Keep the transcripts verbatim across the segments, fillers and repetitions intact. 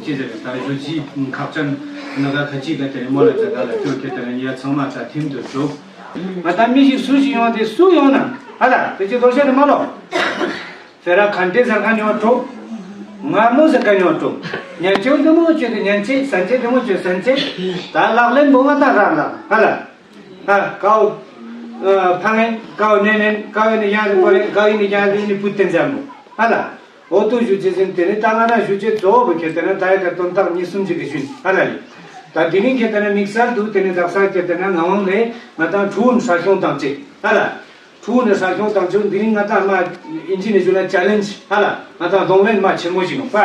ཅི་ཟེར་ད་ཞུ་ཅི་ཁག་ཅན་ན་ག་ཁ་ཅིག་ག་དེ་རེ་མོ་ལ་ཙ་ག་ལ་ཅོ་ཁེ་ཏེ་ན་ཡ་ཚང་མ་ད་ཐིམ་དུ་འགྲོ། ང་ད་མི་ཞིག་སུ་ཞིག་ཡོང་དེ་སུ་ཡོང་ན་ཧ་ལ་དེ་ཅི་དོར་ཤེ་རེ་མ་ལོ། ཟེར་ར་ཁན་ཏེ་ཟེར་ཁན་ཡོང་འགྲོ། ང་མོ་ཟེར་ཁན་ཡོང་འགྲོ། ཉན་ཅེ་དེ་མོ་ཅོ་དེ་ཉན་ཅེ་སན་ཅེ་དེ་མོ་ཅོ་སན་ཅེ། ད་ལག་ལེན་བོ་ང་ད་ར་ལ་ཧ་ལ། ཧ་ཀའོ། ཕ་ངན་ཀའོ་ནན་ནན་ཀའོ་ཡིན་ཡང་རི་པོ་རེ་ཀའོ་ཡིན་ཡང་རི་ནི་བུ་ཏན་ཟམ་མོ་ཧ་ལ། འོ་ཏོ་ཞུ་ཅེ་ཟིན་དེ་ནི་ད་ང་ན་ཞུ་ཅེ་གཙོ་བོ་ཁྱེར་ཏེ་ན་ད་ཡ་ག་དོན་དག་གཉིས་གསུམ་ཅིག་གི་ཞུན་ཧ་ལ་ལི། ད་དེ་རིང་ཁྱེར་ཏེ་ན་དམིགས་བསལ་དུ་དེ་ནི་དག་ས་ཁྱེར་ཏེ་ན་ང་འོང་ནས་ང་དང་ཕྲུ་གུ་ཧྲ་ཤོང་དང་ཅེ་ཧ་ལ། ཕྲུ་གུ་ནི་ཧྲ་ཤོང་དང་ཅེ་དེ་རིང་ང་དང་མ་ཨིན་ཇི་ནས་ཞུ་ན་ཅ་ལེན་ཇི་ཧ་ལ་ང་དང་གདོང་ལེན་མ་ཆེན་མོ་ཞིག་ནོ་པ།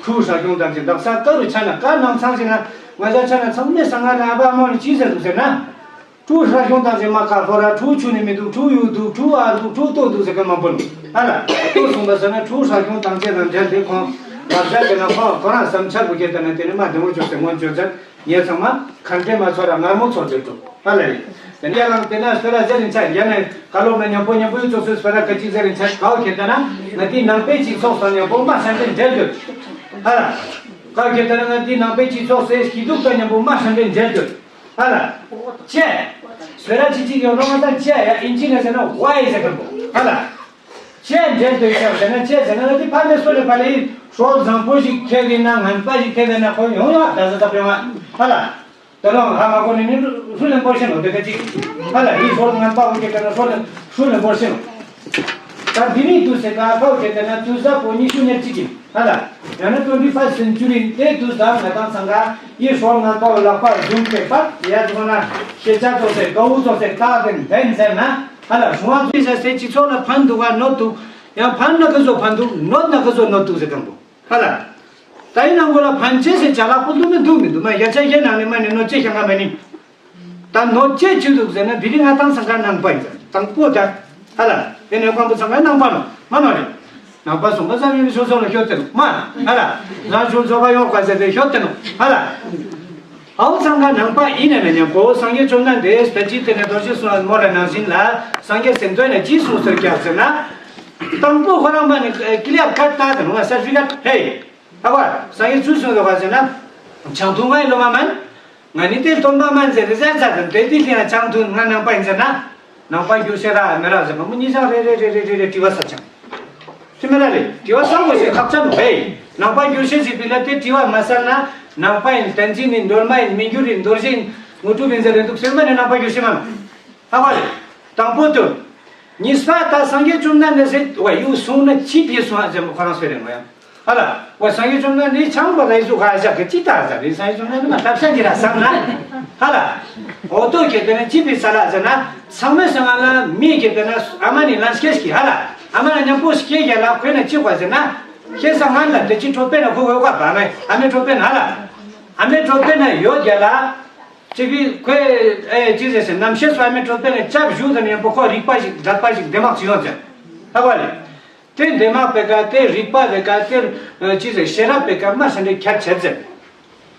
ཕྲུ་གུ་ཧྲ་ཤོང་དང་ཅེ་དག་ས་ཀ་རུ་ཆ་ན་ཀ་ནང་ཚང་ཞིག་ན་ང་ཅག་ཆ་ན་ཚང་མས་ས་ང་ན་ཨ་བ་མོ་ནི་ཅི་ཟེར་འདུག་ཟེར་ན། ཕྲུ་གུ་ཧྲ་ཤོང་དང་ཅེ་མ་ཀ་ཧོ་ར་ཕྲུ་གུ་ཆུ་ནི་མི་འདུག་ཕྲུ་གུ་ཡུ་འདུག་ཕྲུ་གུ་ཨ་འདུག་ཕྲུ་གུ་ལྟོ་འདུག་ཟེར་མཁན་མང་པོ་ནོ་ཧ་ལ། ལྟོ་གསུངས་པ་ཟེར་ན་ཕྲུ་གུ་ཧྲ་ཤོང་དང་ཅེ་དང་འབྲེལ་ཏེ་ཁོང་བབ་ཆ་ཅེ་ན་ཁོང་ཁོ་རང་བསམ་འཆར་བུ་ཁྱེར་ཏེ་ན་དེ་ནི་མ་བདེ་མོ་ཅོག་ཟེར་སྔོན་ཅོག་ཟེར། ངས་ཚང་མ་གང་དྲན་མ་ཚོར་ར་ངར་མོ་ཚོར་འདོད་འགྲོ་ཧ་ལ་ཡིན། དེ་ཡ་ལང་དེ་ན་སྤེ་ར་ཟེར་རིན་ཆ་ཡ་ནས་ཀ་ལོག་ན་ཉམ་པོ་ཉམ་པོ་ཡོད་ཚོགས་སུ་སྤེ་ར་ཀ་ཅིག་ཟེར་རིན་ཆ་ཀའོ་ཁྱེར་ཏེ་ན་ང་དེའི་ནང་པའི་སྤྱི་ཚོགས་སང་ཉམ་པོ་མ་ཧྲན་ཏེ་འབྲེལ་འདོད་ཧ་ལ། ཀའོ་ཁྱེར་ཏེ་ན་ང་དེའི་ནང་པའི་སྤྱི་ཚོགས་སེ་སྐྱིད་སྡུག་དང་ཉམ་པོ་མ་ཧྲན་ཏེ་འབྲེལ་འདོད་ཧ་ལ། ཅེ། སྤེ་ར་ཅི་ཅིག་ཡོད་རོགས་ང་དང་ཅེ་ཡ་ཨིན་ཇི་ནས་ཟེར་ན་ཝའི་ཟེར་གི་འདུག་ཧ་ལ། ཅེས་འབྲེལ་དུ་ཤར་ཟེར་ན་ཅེས་ཟེར་ན་འདི་ཕ་མའི་སོ་ལས་པ་ལས་སྲོལ་བཟང་པོ་ཞིག་ཁྱེར་གི་ན་ངན་པ་ཞིག་ཁྱེར་གི་ན་ཁོ་ཡོང་ཡོང་ད་ཟ་ད་པེ་མ་ཧ་ལ། ད་རང་ཧ་མ་གོ་ནི་ནི་ཧྲུ་ལེན་པོ་ཤེ་ནོ་དེ་ག་ཅིག་ཧ་ལ་ཡི་སྲོལ་ངན་པ་བོ་ཁྱེར་གི་ན་སྲོལ་ཧྲུ་ལེན་པོ་ཤེ་ནོ། ད་འདི་ནི་དུ་ཟེར་ག་ཁོ་ཁྱེར་གི་ན་དུ་ཟ་པོ་ཉི་ཤུ་ཉེར་གཅིག་ཡིན་ཧ་ལ། ཡང་ན་ཊུ་ཝེན་ཊི་ཕ་སེན་ཅུ་རི་དེ་དུ་ཟ་ང་དང་ཚང་ག་ཡི་སྲོལ་ངན་པ་བོ་ལག་པ་བཟུང་སྟེ་པ་ཡ་ཚོ་ན་ཤེས་བྱ་ཚོ་ཟེར་དགའ་བོ་ཚོ་ཟེར་ཀ་དེ་འདན་ཟེར་ན། ཧ་ལ་གཞུང་དབང་ཚུལ་བཞག་སའི་སྤྱི་ཚོགས་ལ་ཕན་འདུག་ག་གནོད་འདུག་ཡང་ཕན་ན་ག་ཚོད་ཕན་འདུག་གནོད་ན་ག་ཚོད་གནོད་འདུག་ཟེར་གང་པོ་ཧ་ལ། ད་ཡིན་ནང་གོ་ལ་ཕན་ཆེ་ཟེར་བྱ་ལག་པོ་འདུག་མི་འདུག་མི་འདུག་མ་ཡ་ཆ་ཡེ་ནང་ནས་མ་ནས་གནོད་ཅེས་ཤང་ག་མ་ནི། ད་གནོད་ཅེས་ཅི་འདུག་ཟེར་ན་འདི་རིང་ང་ཏང་སང་ག་ནང་པ་ཡིན་ཟེར་དང་པོ་ད་ཧ་ལ་ཡེ་ནས་གང་པོ་སང་ག་ནང་པ་ནོ་མ་ནོ་རེད། ནང་པ་སོང་པ་ཙམ་ཡིན་ཆོས་ཚོགས་ལ་ཤོད་དེ་ནོ་མ་ཧ་ལ། རང་ཆོས་ཚོགས་པ་ཡོང་དགོས་ཟེར་ཏེ་ཤོད་དེ་ནོ་ཧ་ལ། ཨའོ་ཚང་ག་ནང་པ་ཡིན་ནས་ན་ཉམ་པོ་སངས་རྒྱས་བཅོམ་ལྡན་འདས་ད་ཅི་དེ་ནས་རྡོ་རྗེ་གསུངས་མོ་ལ་ནང་བཞིན་ལ་སངས་རྒྱས་སེམས་དོན་ལ་ཅི་གསུངས་ཟེར་ཀྱག་ཟེར་ན། དང་པོ་ཁོ་རང་མ་ནི་ཀི་ལི་ཡར་ཀཊ་ད་དེ་ནོ་ང་སར་ཕི་ཀཊ་ཧེ། ཨ་བ་སངས་རྒྱས་ཚུལ་གསུངས་ཡོད་པ་ཟེར་ན། ཆང་འཐུང་ང་ཡི་སློབ་མ་མིན། ང་ནི་དེ་སྟོན་པ་མིན་ཟེར་ཏེ་ཟེར་ཚར་དང་དེ་དེ་དེ་ཡང་ཆང་འཐུང་ང་ནང་པ་ཡིན་ཟེར་ན། ནང་པ་འགྱུར་ཤེས་ར་མེད་ར་ཟེར་མ་མོ་གཉིས་ཆང་རེ་རེ་རེ་རེ་རེ་རེ་དྲི་བ་ཟ་ཆང་། དེ་མེད་ར་རེད་དྲི་བ་བསམ་དགོས་ཞེས་ཁག་ཅན་རེད། ནང་པ་འགྱུར་ཤེས་ཟེར་བི་ལ་དེ་དྲི་བ་མ་ཟ་ན། ནང་པ་ཡིན་བསྟན་འཛིན་ཡིན་སྒྲོལ་མ་ཡིན་མི་འགྱུར་ཡིན་རྡོ་རྗེ་ཡིན་དངོས་གྲུབ་ཡིན་ཟེར་རེད་འདུག་སེམས་པ་ནས་ནང་པ་འགྱུར་ཤེས་མ་ནོ། ཧ་བ་རེད། དང་པོ་དུ། གཉིས་པ་ད་སངས་རྒྱས་བཅོམ་ལྡན་འདས་སེ་བ་ཡུག་སོང་ན་ཅི་ཕི་སོང་ཨ་ཟེར་མོ་ཁོ་རང་སོས་རེད་མོ་ཡང་། ཧ་ལ། འོ་སངས་རྒྱས་བཅོམ་ལྡན་འདས་ཆང་པ་ལ་ཡི་ཟུག་ཧ་ཞག་གི་ཅི་ལྟ་ཟ་རེད། སངས་རྒྱས་བཅོམ་ལྡན་འདས་མ་ཐབས་ཤ་གི་ར་བསམ་ན། ཧ་ལ། འོ་ཏོ་ཁྱེར་དེ་ན་ཅི་ཕི་ས་ལ་ཟེར་ན། ཚང་མས་སོང་ང་ལ་མི་ཁྱེར་དེ་ན་ཨ་མ་ནི་ལན་སྐྱེས་ཀྱི་ཧ་ལ། ཨ་མ་ལ་མཉམ་པོ་སྐྱེས་རྒྱ་ལ་ཁོས་ན་ཅི་གོ་ཟེར་ན། ཁྱེད་ས་ང་ལ་དེ་ཅི་ཁྲོ་པེ་ན་ཁོ་གོ་ག་བ་མེ་ཨ་མའི་ཁྲོ་པེ་ན་ཧ་ལ། ཨ་མའི་ཁྲོ་པེ་ན་ཡོད་རྒྱ་ལ། ཅི་ཕི་ཁོས་ཨེ་ཅི་ཟེར་ཟེར་རྣམ་ཤེས་སུ་ཨ་མའི་ཁྲོ་པེ་ན་ཅབ་ཞུ་དང་ཡང་པོ་ཁོ་རིག་པ་ཞིག་འདྲ་པ་ཞིག་འདེམ་མག་ཅི་ཡོང་ཟེར། ཧ་གོ་ལེ། དེ་འདེམ་མག་པེ་ཀ་དེ་རིག་པ་པེ་ཀ་དེ་ཅི་ཟེར་ཤེས་རབ་པེ་ཀ་མ་ཧྲ་འདྲེ་ཁྱད་ཆད་ཟེར།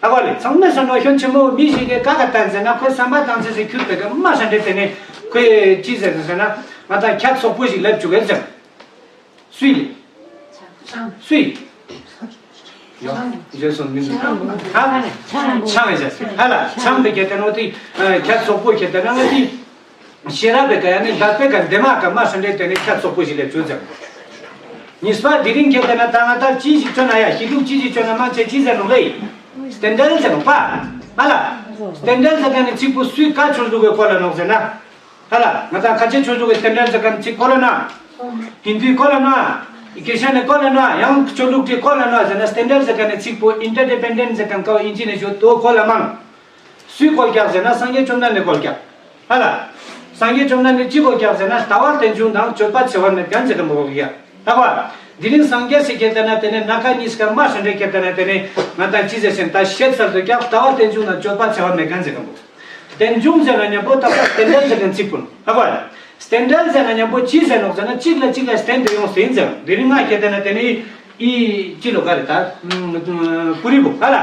ཧ་གོ་ལེ། ཚང་མས་སོ་ནོ་ཤོན་ཆེན་མོ་མི་ཞིག་གི་ཀ་ཀ་བསྟན་ཟེར་ན་ཁོས་བསམ་པ་བཏང་ཚེ་ཟེར་ཁྱུར་པེ་ཀ་མ་ཧྲ་འདྲེ་དེ་ནས་ཁོས་ཅི་ཟེར་ཟེར་ན་ང་དང་ཁྱད་སོག་པོ་ཞིག་ལེབ་བཅུག་གེ་ཟེར། སུའི་ལེ། སུའི། ཡོ། རྗེས་སུ་མི་འདུག་ཧ། ཆང་ཡིན་ཟེར། ཧ་ལ་ཆང་དེ་ཁྱེར་ཏེ་ནོ་དེ་ཁྱད་སོག་པོ་ཁྱེར་ཏེ་ན་ང་དེ། ཤེས་རབ་པེ་ཀ་ཡ་ནི་འདག་པེ་ཀ་འདེམ་མག་ཀ་མ་ཧྲ་འདྲེ་དེ་ནི་ཁྱད་སོག་པོ་ཞིག་ལེབ་བཅུག་ཟེར། གཉིས་པ་དེ་རིང་ཁྱེར་ཏེ་ན་ད་ང་ད་ཅི་ཞིག་བཅོ་ན་ཡ་ཤི་ལུག་ཅི་ཞིག་བཅོ་ན་མ་ཆེ་ཅི་ཟེར་ནོ་ལེ། སྟེན་འབྲེལ་ཟེར་ནོ་པ། ཧ་ལ། སྟེན་འབྲེལ་ཟེར་ཀ་ནི་ཚིག་པོ་སུའི་ཀ་ཆོས་ལུགས་པའི་སྐོར་ལ་ནོག་ཟེར་ན། ཧ་ལ། ང་ད་ཁ་ཆེ་ཆོས་ལུགས་ཀྱི་སྟེན་འབྲེལ་ཟེར་མཁན་ཚིག་གོ་ལ་ན། ཧིན་དུའི་གོ་ལ་ན། ཁྲིས་ཅན་གོ་ལ་ན། ཡང་ཆོས་ལུགས་ཀྱི་གོ་ལ་ན་ཟེར་ན་སྟེན་འབྲེལ་ཟེར་མཁན་ཚིག་པོ་ཨིན་ཊར་ཌི་པེན་ཌེན་ཊི་ཟེར་མཁན་ཀའོ་ཨིན་ཇི་ནས་བརྗོད་དོ་གོ་ལ་མང་། སུའི་གོ་རྒྱག་ཟེར་ན་སངས་རྒྱས་བཅོམ་ལྡན་འདས་གོ་རྒྱག་ཧ་ལ། སངས་རྒྱས་བཅོམ་ལྡན་འདས་ཅི་གོ་རྒྱག་ཟེར་ན་ལྟ་བ་རྟེན་འབྱུང་དང་སྤྱོད་པ་འཚེ་བ་མེད་མཁན་ཟེར་མཁན་པོ་གོ་རྒྱག་ཧ་གོ། འདི་རིང་སངས་རྒྱས་ཟེར་ཁྱེར་ཏེ་ན་དེ་ནས་སྣ་ཁ་གཉིས་ཀ་མ་ཧྲ་འདྲེ་ཁྱེར་ཏེ་ན་དེ་ནས་ང་དང་ཅི་ཟེར་ཟེར་ན་ད་བཤད་ཚར་དུ་རྒྱག་ལྟ་བ་རྟེན་འབྱུང་དང་སྤྱོད་པ་འཚེ་བ་མེད་མཁན་ཟེར་མཁན་པོ། རྟེན་འབྱུང་ཟེར་ན་མཉམ་པོ་ད་ལྟ་སྟེན་འབྲེལ་ཟེར་མཁན་ཚིག་པོ་ཧ་གོ། སྟེན་འབྲེལ་ཟེར་ན་མཉམ་པོ་ཅི་ཟེར་ནོག་ཟེར་ན་གཅིག་ལ་གཅིག་ལ་བརྟེན་ཏེ་ཡོང་ཟིན་ཟེར། དེ་རིང་ང་ཁྱེར་ཏེ་ན་དེ་ནི་ཨི་ཅི་ལོ་ག་རེ་ད་པུ་རི་བོ་ཧ་ལ།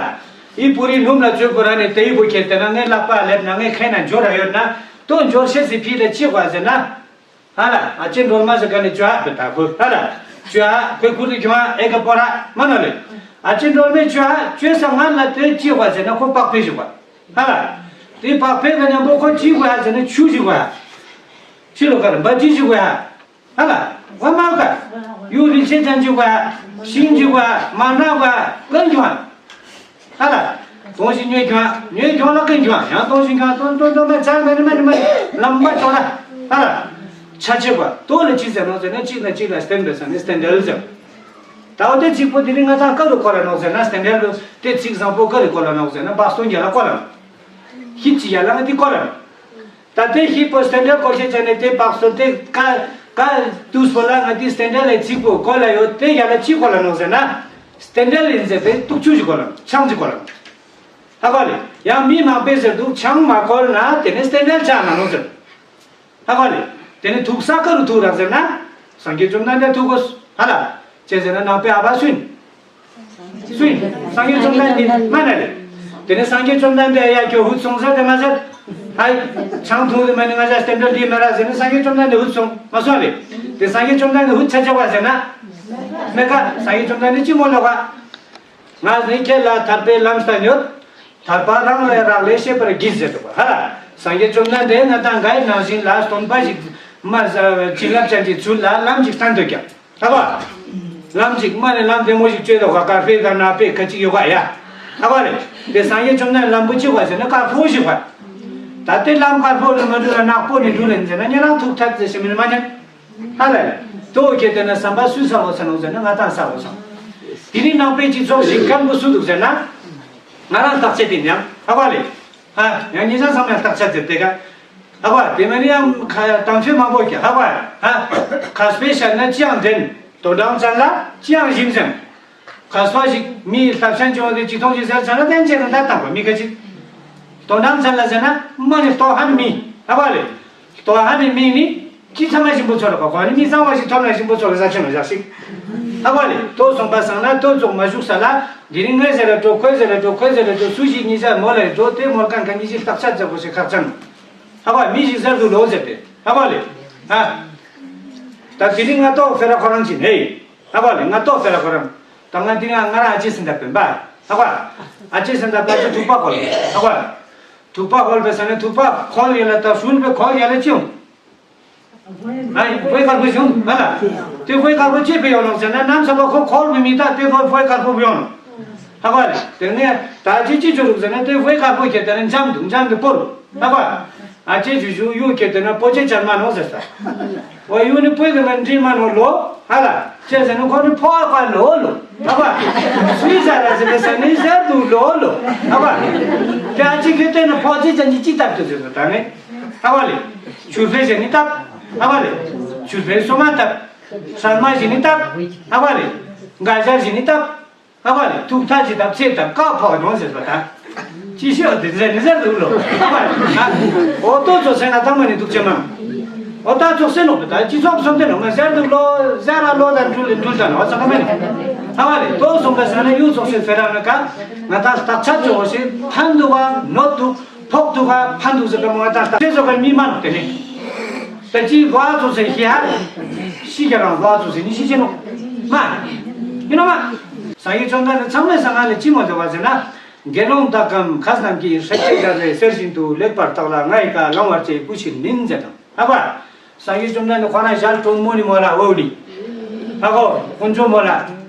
ཨི་པུ་རི་ལྷུམས་ལ་བཙོས་པོ་ར་ནི་དེ་ཨི་བོ་ཁྱེར་ཏེ་ན་ངའི་ལག་པ་ལེབ་ན་ངའི་ཁའི་ན་འབྱོར་ར་ཡོད་ན་དོ་འབྱོར་ཤེས་སི་ཕི་ལ་ཅི་གོ་ཟེར་ན། ཧ་ལ། ཨ་ཅེ་འགྲོལ་མ་ཟེར་ག་ནི་ཅོ་ཨ་བེ་ད་ཁོ་ཧ་ལ། ཅོ་ཨ་ཁོའི་ཁུར་དུ་ཁྱོང་ཨ་ཨེ་ག་པོ་ར་མ་ནོ་ལེ། ཨ་ཅེ་སྒྲོལ་མས་བཅོས་ཧ་བཅོས་ས་ང་ལ་དེ་ཅི་དགོས་ཟེར་ན་ཁོ་པགས་ཕེ་ཞིག་དགོས། ཧ་ལ། དེ་པགས་ཕེ་གི་མཉམ་པོ་ཁོ་ཅི་དགོས་ཧ་ཟེར་ན་ཆུ་ཞིག་དགོས་ཧ། ཕྱི་ལོ་ཁར་འབའ་ཅི་ཞིག་དགོས་ཧ། ཧ་ལ། ཝ་མ་ག་ཡུ་རིན་ཆེན་ཅན་ཅིག་དགོས་ཧ། ཤིང་ཅིག་དགོས་ཧ། མ་ན་དགོས་ཧ། ཀན་ཅུང་ཧ། ཧ་ལ། དོང་ཞིག་ཉོས་ཀྱང་ཉོས་ཀྱང་ལ་ཀན་ཀྱང་ཡང་དོང་ཞིག་ཀྱང་དོང་དོང་དོང་མ་ཚར་མ་ནི་མ་ནི་མ་ནི་ལམ་མ་ཆོག་ལ། ཧ་ལ། ཆ་ཆེ་བ་དོ་ལ་ཅི་ཟེར་ནོ་ཟེར་ན་གཅིག་ལ་གཅིག་ལ་བརྟེན་པའི་ས་ནི་རྟེན་འབྲེལ་ཟེར། ད་འོ་དེ་གཅིག་པོ་དེ་རིང་ང་ཚང་ཀ་རུ་གོ་ལ་ནོག་ཟེར་ན་རྟེན་འབྲེལ་དེ་ཚིག་བཟང་པོ་ཀ་རུ་གོ་ལ་ནོག་ཟེར་ན་བག་སྟོན་རྒྱ་ལ་གོ་ལ་ནོག་ཧིབ་ཅི་ཡ་ལ་ང་དེ་གོ་ལ་ནོག་ད་དེ་ཧིབ་པོ་རྟེན་འབྲེལ་གོ་ཤེས་བྱ་ནས་དེ་བག་སྟོན་དེ་ཀ་ཀ་དུས་པོ་ལ་ང་དེ་རྟེན་འབྲེལ་ལ་ཚིག་པོ་གོ་ལ་ཡོད་དེ་ཡ་ལ་ཅི་གོ་ལ་ནོག་ཟེར་ན། རྟེན་འབྲེལ་ཡིན་ཟེར་བའི་གཏུག་ཆུ་ཞིག་གོ་ལ་ཆང་ཞིག་གོ་ལ། ཧ་གོ་ལེ། ཡང་མི་མང་པོས་ཟེར་འདུག་ཆང་མ་གོལ་ན་དེ་ནི་རྟེན་འབྲེལ་ཆགས་མ་ནོག་ཟེར། ཧ་གོ་ལེ། དེ་ནི་ཐུག་ས་ཀ་རུ་ཐུག་རག་ཟེར་ན། སངས་རྒྱས་བཅོམ་ལྡན་འདས་ཐུག་གོ་ཧ་ལ། ཅེས་ཟེར་ན་ནང་པའི་ཨ་བ་སུན། སུན། སངས་རྒྱས་བཅོམ་ལྡན་འདས་མ་ན་ལེ། དེ་ནི་སངས་རྒྱས་བཅོམ་ལྡན་འདས་ཡ་ཁྱོད་ཧུད་སོང་ཟེར་དེ་མ་ཟེར། ཧའི། ཆང་འཐུང་དེ་མ་ནི་ང་ཅག་རྟེན་འབྲེལ་འདི་མ་རག་ཟེར་ནི་སངས་རྒྱས་བཅོམ་ལྡན་འདས་ཧུད་སོང་མ་སོང་ལེ། དེ་སངས་རྒྱས་བཅོམ་ལྡན་འདས་ཧུད་ཆ་ཆ་བ་ཟེར་ན། མེ་ཀ་སངས་རྒྱས་བཅོམ་ལྡན་འདས་ཅི་མོ་ལོ་ག་ང་ནི་ཁྱེད་ལ་ཐར་པའི་ལམ་སྟན་ཡོད། ཐར་པ་རང་ལས་རག་ལས་ཤེས་པར་གྱིས་ཟེར་འདུག་པ་ཧ་ལ། སངས་རྒྱས་བཅོམ་ལྡན་འདས་ང་དང་གའི་ནང་བཞིན་ལ་སྟོན་པ་ཞིག་མ་བྱིན་རླབས་ཅན་གྱི་ཚུལ་ལ་ལམ་ཞིག་སྟན་འདོད་ཀྱང་། ཧ་བ། ལམ་ཞིག་མ་ནས་ལམ་བདེ་མོ་ཞིག་བཅོས་འདུག་ག་དཀར་པོའི་ག་ནག་པོའི་ག་ཅིག་ཡོད་ག་ཡ། ཧ་བ་རེད། དེ་སངས་རྒྱས་བཅོམ་ལྡན་ལམ་བུ་གཅིག་བ་ཟེར་ན་དཀར་པོ་ཞིག་བ། ད་དེ་ལམ་དཀར་པོ་ནས་མ་འགྲུལ་ལ་ནག་པོ་ནས་འགྲུལ་ལ་ཟེར་ན་ཉེ་རང་ཐུག་ཐག་ཟེར་ཞེ་མིན་མ་ཉན། ཧ་ལ་ལ། དོ་ཁྱེད་དེ་ན་བསམ་པ་སུས་ས་འོ་ས་ནོ་ཟེར་ན་ང་དང་ས་འོ་ས། དེ་རིང་ནང་པའི་སྤྱི་ཚོགས་ཞིག་སྐམ་པོ་སུ་འདུག་ཟེར་ན། ང་རང་བརྟག་དཔྱད་དེ་ཉམས་ཧ་བ་ལེ། ཧ། ཡང་ཉེ་ཆར་བསམ་ཡང་བརྟག་དཔྱད་དེ་དེ་ག་ཧ་བ་དེ་མ་ནི་ཡང་ཁ་དང་ཆོས་མང་པོ་ཀྱ་ཧ་བ་ཧ། ཁ་སྤེ་ཤ་ན་ཅི་ཡང་འདྲེན་དོ་འགྲང་ཅན་ལ་ཅི་ཡང་ཞིམ་ཟེར། ཁ་སྤ་ཞིག་མི་ལྷ་ཤན་ཅོ་དེ་ཅི་ཐོང་ཞིག་ཟེར་ཚ་ན་བསྟན་ཅེ་ན་ད་དང་པ་མི་ཁ་ཅིག་དོ་འགྲང་ཅན་ལ་ཟེར་ན་མ་ནི་ལྟོ་ཧ་ནི་མི་ཧ་བ་ལེ། ལྟོ་ཧ་ནི་མི་ནི། ཅི་ཚང་མ་ཞིམ་པོ་ཚོར་ར་གོ་གོ་ནི་མི་གཙང་བ་ཞིག་ཐོབ་ན་ཞིམ་པོ་ཚོར་ར་ཟ་ཆེན་ལ་ཞག་ཞིག་ཧ་བ་ལེ་ལྟོ་སོང་པ་སང་ན་ལྟོ་ཚོགས་མ་བཞུགས་ས་ལ་འདི་རིང་ངས་ཟེར་ར་འགྲོ་ཁོས་ཟེར་ར་འགྲོ་ཁོས་ཟེར་ར་འགྲོ་སུ་ཞིག་ཉི་ཤར་མོ་ལ་འགྲོ་དེ་མོར་གང་ག་ཉི་ཤིག་བརྟག་དཔྱད་ཚ་པོ་ཞིག་ཁག་ཅན། ཧ་བ་མི་ཞིག་ཟེར་དུ་ལོ་ཟེར་ཏེ་ཧ་བ་ལེ། ཧ། ད་འདི་རིང་ང་ལྟོ་ཕེ་ར་ཁོ་རང་ཅི་ནས། ཧ་བ་ལེ་ང་ལྟོ་ཕེ་ར་ཁོ་རང་། ད་ང་འདི་ང་ང་རང་ཨ་ཅེ་སེན་ད་པེན་པ། ཧ་བ། ཨ་ཅེ་སེན་ད་པ་ཅི་ཐུག་པ་ཁོ་ལེ། ཧ་བ། ཐུག་པ་ཁོལ་པའི་ས་ནས་ཐུག་པ་ཁོལ་ཡ་ལ་ད་ཤུལ་པའི་ཁོལ་ཡ་ལ་ཅི་ཡོང་། ཨ་ཡི་ཝེ་དཀར་པོ་བྱུང་ང་ལ། དེ་ཝེ་དཀར་པོ་ཅི་པའི་ཡོང་ལོག་ཟེར་ན་ནམ་ས་པ་ཁོ་ཁོལ་བའི་མི་ད་དེ་ཁོ་ཝེ་དཀར་པོ་བྱུང་། ཧ་གོ་ལེ། དེ་ནས་ད་ཅི་ཅི་བྱུང་ཟེར་ན་དེ་ཝེ་དཀར་པོ་ཁྱེར་དེ་ནས་འཇམ་དུ་འཇམ་དུ་པོ་རུ། ཧ་གོ། ཨ་ཅེ་ཇུ་ཇུ་ཡུ་ཁྱེར་དེ་ན་པོ་ཅེ་ཅར་མ་ནོ་ཟེར་ས། ཝ་ཡུ་ནི་པོའི་གི་མ་འདྲི་མ་ནོ་ལོ། ཧ་ལ། ཅེ་ཟེར་ན་ཁོ་ནི་ཕོ་ཨ་ཀ་ལོ་ལོ། ཧ་གོ། སུའི་ཟ་ར་ཟེར་ན་ཟ་ནི་ཟེར་དུ་ལོ་ལོ། ཧ་གོ། དེ་ཨ་ཅེ་ཁྱེར་དེ་ན་ཕོ་ཅེ་ཅར་ནི་ཅི་ལྟར་དུ་ཟེར་ས་ད་ནི། ཧ་བ་ལེ། ཆུར་ཕེ་ཞེ་ནི་བཏབ། ཧ་བ་ལེ། ཆུར་ཕེ་སོ་མ་བཏབ། སར་མ་ཞེ་ནི་བཏབ། ཧ་བ་ལེ། འགའ་ཞར་ཞེ་ནི་བཏབ། ཧ་བ་ལེ། ཐུག་ཐག་ཞེ་བཏབ་ཚེ་བཏབ་ཀ་ཕོག་ཡོང་ཟེར་བ་དང་། ཅི་ཤེས་འོ་དེ་ཟེར་ནི་ཟེར་འདུག་ལོ། ཧ་བ་ལེ། ཨ། འོ་ཏོ་ཚོ་སེ་ན་ཐང་མ་ནི་འདུག་ཅེ་མ། འོ་ཏ་ཚོ་སེ་ནོ་བ་དང་སྤྱི་ཚོགས་སོ་དེ་ནོ་མ་ཟེར་འདུག་ལོ། ཟེར་ར་ལོ་དང་འགྲུལ་ལེ་འགྲུལ་དང་ནོ་ཚང་མ་ནི། ཧ་བ་ལེ། ཏོ་སོང་པ་ས་ན་ཡུ་ཚོགས་སེ་ཕེ་ར་ན་ཀ། ང་ད་བརྟག་དཔྱད་ཅོ་ཤེ་ཕན་འདུག་བ་ནོ་འདུག་ཕོག་ཐུག་ག་ཕན་ཐུག་ཟེར་ག་མོ་ང་ད་ལྟ་ཚེ་སོ་ག་མི་མ་ནོ་དེ་ནི། ད་ཅི་བ་ཚོ་ཟེར་ཤི་ཧ། ཤི་ཀྱ་རང་བ་ཚོ་ཟེར་ནི་ཤི་ཅེ་ནོ། མ། ཡིན་ནོ་མ། སངས་རྒྱས་བཅོམ་ལྡན་འདས་ཚང་མས་སྔ་ལས་ཅི་མོ་ཟེར་བ་ཟེར་ན། དགེ་སློང་དག་གམ་མཁས་རྣམས་ཀྱིས། སྲེག་བཅད་བརྒྱ་རེ་གསེར་བཞིན་དུ། ལེགས་པར་བརྟགས་ལ་ང་ཡི་བཀའ། བླང་བར་བྱས་བུ་ཕྱིར་ནུས་མཛད་དང་། ཧ་བ། སངས་རྒྱས་བཅོམ་ལྡན་འདས་ཁོ་ན་ཞལ་དྲོན་མོ་ནི་མོ་ལ་འོ་ནི། ཧ་གོ། དཀོན་མཆོག་མོ་ལ།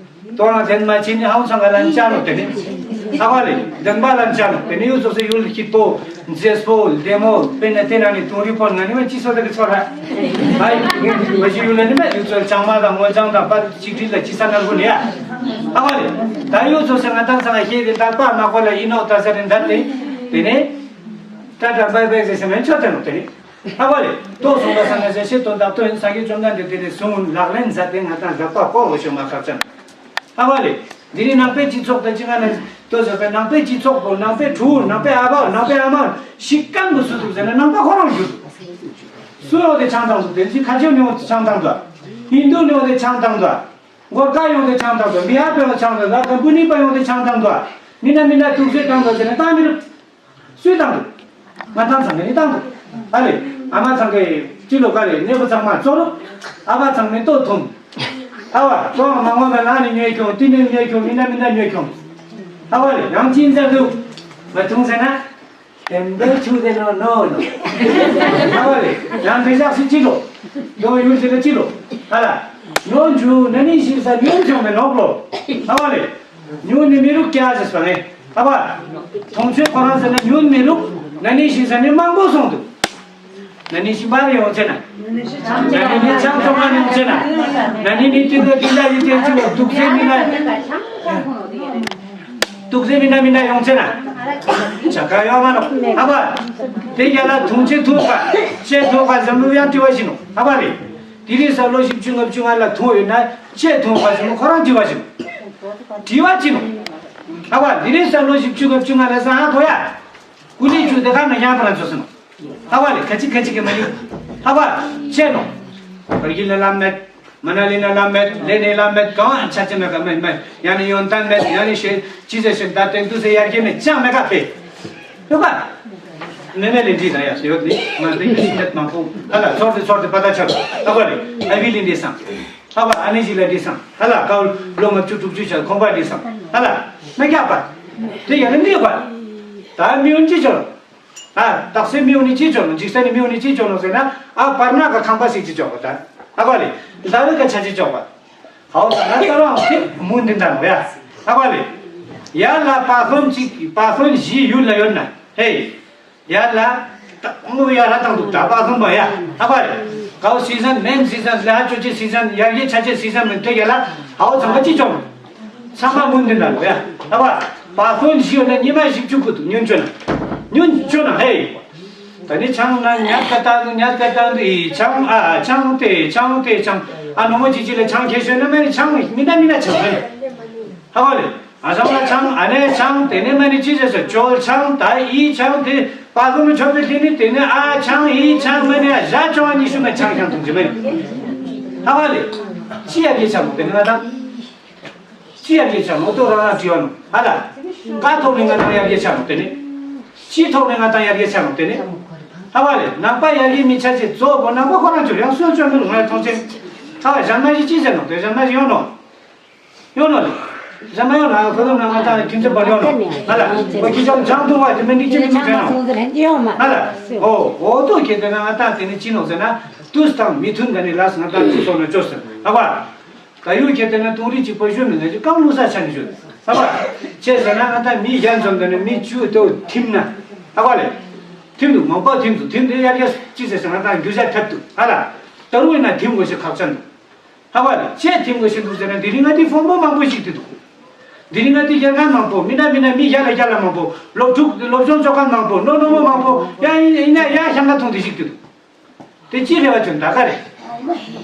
དོ་རང་ཐེན་མ་ཕྱིན་ནི་ཧང་སང་ག་ལན་ཅང་ནོ་དེ་ནི། ཧ་གོ་ལེ། དེན་པ་ལན་ཅང་ནོ་དེ་ནི་ཡུ་ཚོ་སེ་ཡུལ་ཁྱི་ཏོ། མཛེས་པོ་ལྡེ་མོ་དཔེར་ན་དེ་ན་ནི་དུང་རི་པོ་ང་ནི་མ་ཅི་སོ་དེ་གི་ཚོ་ར། ཧའི། མ་ཅི་ཡུལ་ལ་ནི་མ་ཡུ་ཚོ་ལ་ཅང་མ་དང་ངོ་ཅང་དང་པ་ཅིག་ཁྲིད་ལ་ཅི་ས་ན་གོ་ནི་ཡ། ཧ་གོ་ལེ། ད་ཡུ་ཚོ་སེ་ང་དང་སང་ག་ཤེས་དེ་ད་པ་མ་གོ་ལ་ཡིན་ནོ་ད་ས་རེ་འདར་དེ། དེ་ནི། ད་ད་བའི་བའི་ཟེར་སེ་མེན་ཆོ་དེ་ནོ་དེ་ནི། ཧ་བ་ལེ། ཏོ་སོང་པ་སང་ན་ཟེར་ཤེས་དོན་དག་ཏོ་ཡིན་སངས་རྒྱས་བཅོམ་ལྡན་འདས་དེ་ནས་གསུང་ལག་ལེན་མཛད་དེ་ང་དང་ལག་པ་ཀོ་བོ་ཤོ་མ་ཁག་ཅན། ཧ་བ་ལེ། འདི་ནི་ནང་པའི་སྤྱི་ཚོགས་དང་ཅི་ང་ནས་ཏོ་ཟེར་པའི་ནང་པའི་སྤྱི་ཚོགས་པོ་ནང་པའི་ཕྲུ་གུ་ནང་པའི་ཨ་ཕ་ནང་པའི་ཨ་མ་ཤི་ཀན་པོ་སུ་འདུག་ཟེར་ན་ནང་པ་ཁོ་རང་རྒྱུ། སུ་ཡོང་དེ་ཆང་དང་དུ་དེ་ཅི་ཁ་ཆེ་ཡོང་ཆང་དང་དུ། ཧིན་དུ་ཡོང་དེ་ཆང་དང་དུ། གོར་ཁ་ཡོང་དེ་ཆང་དང་དུ་མི་ཧ་པེ་ཡོང་ཆང་དང་དུ་ཀམ་པུ་ནི་པ་ཡོང་དེ་ཆང་དང་དུ། མི་ན་མི་ན་དུག་སེ་དང་དུ་ཟེར་ན་ད་མི་རུ། སུས་བཏང་འདུག་ང་ཚང་ཚང་གི་ནི་བཏང་འདུག་ཨ་ལེ། ཨ་མ་ཚང་གི་སྤྱི་ལོ་ག་ལེ་གནས་པོ་ཚང་མ་གཙོ་རུ། ཨ་ཕ་ཚང་མི་ལྟོ་འཐུང་། ཨ་བ། ཏོང་མ་ངོ་མ་ལང་ནི་ཉོས་ཁྱོང་། ཏི་ནི་ཉོས་ཁྱོང་། མི་ན་མི་ན་ཉོས་ཁྱོང་། ཨ་བ་ལེ། ཡང་ཅི་འཛམ་གླིང་མ་ཐུང་ཟེར་ན། དེ་འདྲ་ཆུ་དེ་ནོ་ནོ་ནོ། ཨ་བ་ལེ། ཡང་དེ་ཞག་སི་ཅི་ལོ། ཡོང་ཡུལ་ཟེར་ན་ཅི་ལོ། ཨ་ལ། ཉོ་འཇུ་ན་ནི་ཞིག་ས་ཉོ་ཁྱོང་མེ་ནོག་ལོ། ཨ་བ་ལེ། ཉོ་ནི་མི་རུག་ཀྱ་ཟེར་སོང་ངེ། ཨ་བ། ཐོང་ཆོས་ཁོ་རང་ཟེར་ན་ཉོ་མི་རུག་ན་ནི་ཞིག་ས་ནི་མང་པོ་སོང་འདུག་ན་ནི་ཤི་འབར་ཡོང་ཚེ་ན། ན་ནི་ནི་ཆང་ཚོང་ཁང་ཡོང་ཚེ་ན། ན་ནི་ནི་ཏི་ཏི་ཏི་ལ་ཡི་ཏེ་ཅི་བ་དུག་ཚེ་མི་ན། དུག་ཚེ་མི་ན་མི་ན་ཡོང་ཚེ་ན། ཆ་ག་ཡོང་མ་ནོ། ཨ་བ། དེ་རྒྱ་ལ་ཐུང་ཆེ་ཐུང་པ། ཆེ་ཐུང་པ་ཟམ་ལུ་ཡང་དྲི་བ་ཞིག་ནོ། ཨ་བ་ལེ། དེ་རིང་ས་ལོ་བཞི་བཅུ་ལྔ་བཅུ་ང་ལ་ཐུང་ཡོད་ན་ཆེ་ཐུང་པ་ཟམ་ལུ་ཁོ་རང་དྲི་བ་ཞིག་ནོ། དྲི་བ་ཅི་ནོ། ཨ་བ། དེ་རིང་ས་ལོ་བཞི་བཅུ་ལྔ་བཅུ་ང་ལ་ས་ཧ་གོ་ཡ། ཀུ་ལི་ཆུ་དེ་ཁ་ན་ཡང་པ་ར་ཚོ་སོང་། ཧ་བ་ལེ། ཁ་ཅིག་ཁ་ཅིག་གི་མ་ནི། ཧ་བ། ཆེ་ནོ། བར་གྱི་ལ་ལ་མེད། མ་ན་ལི་ན་ལ་མེད། ལེ་ནེ་ལ་མེད། གང་ཆ་ཅི་མེད་ག་མེད་མེད། ཡང་ནི་ཡོན་ཏན་མེད། ཡང་ནི་ཤེ་ཅི་ཟེར་ཤེ་ད་དེང་དུ་ཟེར་ཡར་གྱི་མེད་ཅང་མེད་ག་པེ། ཡོད་པ། མེ་མེ་ལེ་འདྲི་ད་ཡ་ཡོད་ནི་མ་དེ་གི་ཤི་མེད་མང་པོ། ཧ་ལ་ཚོར་དེ་ཚོར་དེ་པ་ད་ཆ་ལ། ཧ་བ་ལེ། ཨ་བི་ལི་འདྲི་སང་། ཧ་བ། ཨ་ནེ་ཞི་ལ་འདྲི་སང་། ཧ་ལ་ཀའོ་ལོ་ལྔ་བཅུ་དྲུག་ཅུ་ཆ་ཁོང་པ་འདྲི་སང་། ཧ་ལ་མེ་རྒྱ་པ། དེ་ཡ་ནི་འདྲི་པ། ད་མི་ཡོན་ཅི་ཆོར། ཨ། རྟགས་སེ་མིའུ་ནི་ཅི་ཅོ་ནོ། འཇིག་ས་ནི་མིའུ་ནི་ཅི་ཅོ་ནོ་ཟེར་ན། ཨ། བར་ན་ག་ཁང་པ་ཞིག་ཅི་ཅོག་པ་ད། ཨ་བ་ལེ། ཟླ་བའི་ག་ཆ་ཅི་ཅོག་པ། ཧའོ་ས་ན་ད་རང་ཁེ་མུན་དི་འདྲ་ནོ་ཡ། ཨ་བ་ལེ། ཡ་ལ་པ་ཧོན་ཅིག་པ་ཧོན་བཞི་ཡུལ་ལ་ཡོད་ན། ཧེ། ཡ་ལ། ད་ངུ་ཡ་ལ་དང་འདུག་ད་པ་ཧོན་པ་ཡ། ཨ་བ་ལེ། གའོ་སི་ཟན་མེན་སི་ཟན་ལ་ཅོ་ཅི་སི་ཟན་ཡ་ཡེ་ཆ་ཅི་སི་ཟན་མེན་ཏེ་ཡ་ལ། ཧའོ་ཚང་མ་ཅི་ཅོག་ནོ། ཚང་མ་མུན་དི་འདྲ་ལོ་ཡ། ཨ་བ། པ་ཧོན་ཞིག་ཡོད་ན་ཉི་མ་བཞི་བཅུ་ཁུ་འདུག་ཉུན་ཅོ་ན། ཉུན་ཅོ་ན་ཧེ། ད་ནི་ཆང་ན་ཉར་ཀ་ཏང་དུ་ཉར་ཀ་ཏང་དུ་ཨི་ཆང་ཨ་ཆང་ཏེ་ཆང་ཏེ་ཆང་ཨ་ནོ་མོ་ཅི་ཅི་ལ་ཆང་ཁེ་ཤོད་ན་མ་ནི་ཆང་མི་ན་མི་ན་ཆང་ཧེ། ཧ་བ་ལེ། ཨ་ཆང་ལ་ཆང་ཨ་ནེ་ཆང་ཏེ་ནེ་མ་ནི་ཅི་ཟེར་སོ་ཅོལ་ཆང་ད་ཨི་ཆང་ཏེ་པ་ཧོན་མི་ཆོ་པེ་ཏེ་ནི་ཏེ་ནི་ཨ་ཆང་ཨི་ཆང་མ་ནི་ཨ་ཞ་ཅོ་ཨ་ཉི་ཤུ་མ་ཆང་ཆང་དུང་ཅི་མ་ནི། ཧ་བ་ལེ། ཅི་ཡ་གི་ཆང་ཏེ་ནི་ང་ད། ཅི་ཡར་རྒྱས་ཆ་མོ་ཏོ་རང་རང་བྲིས་ཡོད་ནོ་ཧ་ལ། ཀ་ཐོག་ནས་ང་ཏང་ཡར་རྒྱས་ཆ་མོ་དེ་ནི། ཅི་ཐོག་ནས་ང་ཏང་ཡར་རྒྱས་ཆ་མོ་དེ་ནི། ཧ་བ་ལེ་ནང་པ་ཡར་རྒྱས་མི་ཆ་ཅེས་གཙོ་བོ་ནང་པ་ཁོ་རང་ཆོས་ཡང་སོན་ཆོས་མི་རུང་ངའི་མཐོང་ཆེན། ཧ་བ་ཞང་མ་ཞིག་ཅི་ཟེར་ནོ་དེ་ཞང་མ་ཞིག་ཡོང་ནོ། ཡོང་ནོ་ལེ། ཞང་མ་ཡོང་ན་ཁོ་ཚོ་ནང་ང་ཏང་ཁྱིམ་ཚེ་བར་ཡོང་ནོ་ཧ་ལ། ཁོ་ཁྱི་ཆང་ཆང་འཐུང་བ་དེ་མི་འགྲིག་ཅི་མི་འགྲིག་ཟེར་ནོ། ཧ་ལ། ཨོ་ཨོ་ཏོ་ཁྱེད་དེ་ན་ང་ཏང་དེ་ནི་ཅི་ནོ་ཟེར་ན། དུས་དང་མི་མཐུན་ག་ནི་ལ་ང་ཏང་ཅི་སོང་ནོ་ཅོ་ཟེར་ཧ་བ། ད་ཡུལ་ཁྱེད་དེ་ན་དུང་རི་གཅིག་པོ་བཞུ་མི་ང་ཅི་རྐང་བླུགས་ས་ཆ་ནི་བཞུ། ཧ་བ། ཅེས་ཟེར་ན་ང་ད་མི་གཞན་འཛོམས་དེ་ནི་མི་བཅུ་དོ་ཐིམ་ན། ཧ་བ་ལེ། ཐིམ་འདུག་མང་པོ་ཐིམ་འདུག་ཐིམ་དེ་ཡར་རྒྱས་ཅི་ཟེར་ཟེར་ང་ད་རྒྱུ་ཆ་ཐེབས་འདུག་ཧ་ལ། ད་རུང་ཡིན་ན་ཐིམ་དགོས་ཤེས་ཁག་ཆེན་འདུག་ཧ་བ་ལེ། ཅེས་ཐིམ་དགོས་ཤེས་འདུག་ཟེར་ན་དེ་རིང་ང་དེ་ཕོན་པོ་མང་པོ་ཞིག་དེ་འདུག་དེ་རིང་ང་དེ་རྒྱལ་ཁང་མང་པོ་མི་འདྲ་མི་འདྲ་མི་གཞན་ལ་གཞན་ལ་མང་པོ་སློབ་ཕྲུག་སློབ་སྦྱོང་ཆོག་མཁན་མང་པོ་ནོ་ནོ་མོ་མང་པོ་ཡ་ཡིན་ཡིན་ན་ཡ་ཤང་ཁ་ཐོང་དེ་ཞིག་དེ་འདུག་དེ་ཅི་རེ་བ་ཅོན་ད་ག་རེ།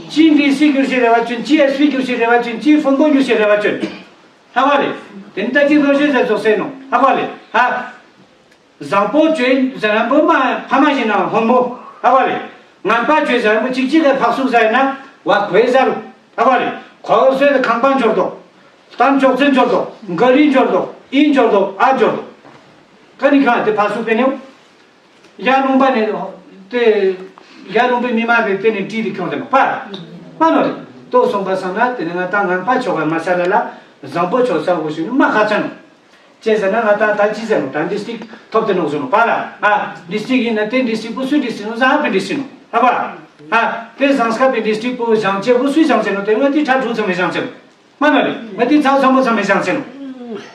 ཅི་འདི་སི་གྱུར་ཤེས་རེ་བ་ཅོན་ཅི་ཨེ་སི་གྱུར་ཤེས་རེ་བ་ཅོན་ཅི་ཕོན་པོ་གྱུར་ཤེས་རེ་བ་ཅོན། ཧ་བ་རེ། དེ་ནི་ད་ཅི་ལོ་ཤེས་ཟེར་ཚོགས་སེ་ནོ་ཧ་བ་རེ་ཧ། བཟང་པོ་ཅོན་ཟེར་རན་པོ་མ་ཕ་མ་ཞིག་ན་ཧོན་མོ་ཧ་བ་རེ། ངན་པ་ཅོན་ཟེར་རན་པོ་ཅིག་ཅིག་ག་ཕག་སུག་ཟ་ཡིན་ན་བ་གོས་ཟ་རུ་ཧ་བ་རེ། གོ་སོས་ཁང་པ་འབྱོར་དོ། གཏམ་ཅོག་ཚན་འབྱོར་དོ། མགར་རི་འབྱོར་དོ། ཨིན་འབྱོར་དོ་ཨ་འབྱོར་དོ། ཀ་ནི་གང་དེ་ཕག་སུག་པེ་ནེའོ། ཡར་ལུང་པ་ནས་དེ་ཡར་ལུང་པའི་མི་མང་རེ་དེ་ནས་བྲིས་ཏེ་ཁྱོང་དེ་མ་པ། མ་ནོ་རེ། ལྟོ་སོང་པ་སང་ན་དེ་ནས་ང་ད་ངན་པ་ཆོག་པ་མ་ཆ་ལ་ལ་བཟང་པོ་ཆོག་ས་འོ་ཞུ་ནི་མ་ཁ་ཆ་ནོ། ཅེས་ཟེར་ན་ང་ད་ད་ཅི་ཟེར་ནོ་ད་ཌི་སི་ཊིག་ཐོབ་དེ་ནོ་ཟེར་ནོ་པ་ལ་ཨ། ཌི་སི་ཊིག་ཡིན་ན་དེ་ཌི་སི་ཊིག་པོ་སུའི་ཌི་སི་ཊིག་ནོ་བཟང་པའི་ཌི་སི་ཊིག་ནོ་ཨ་པ། ཨ། དེ་བཟང་སྐབས་པའི་ཌི་སི་ཊིག་པོ་བཟང་ཅེ་པོ་སུའི་བཟང་ཅེ་ནོ་དེ་ང་དེ་ཁྲ་དྲུག་ཙམ་མི་བཟང་ཅེ་ནོ། མ་ན་རེ། ང་དེ་ཚའོ་ཚ་མོ་ཚ་མེ་ཞང་ཆེན་ནོ།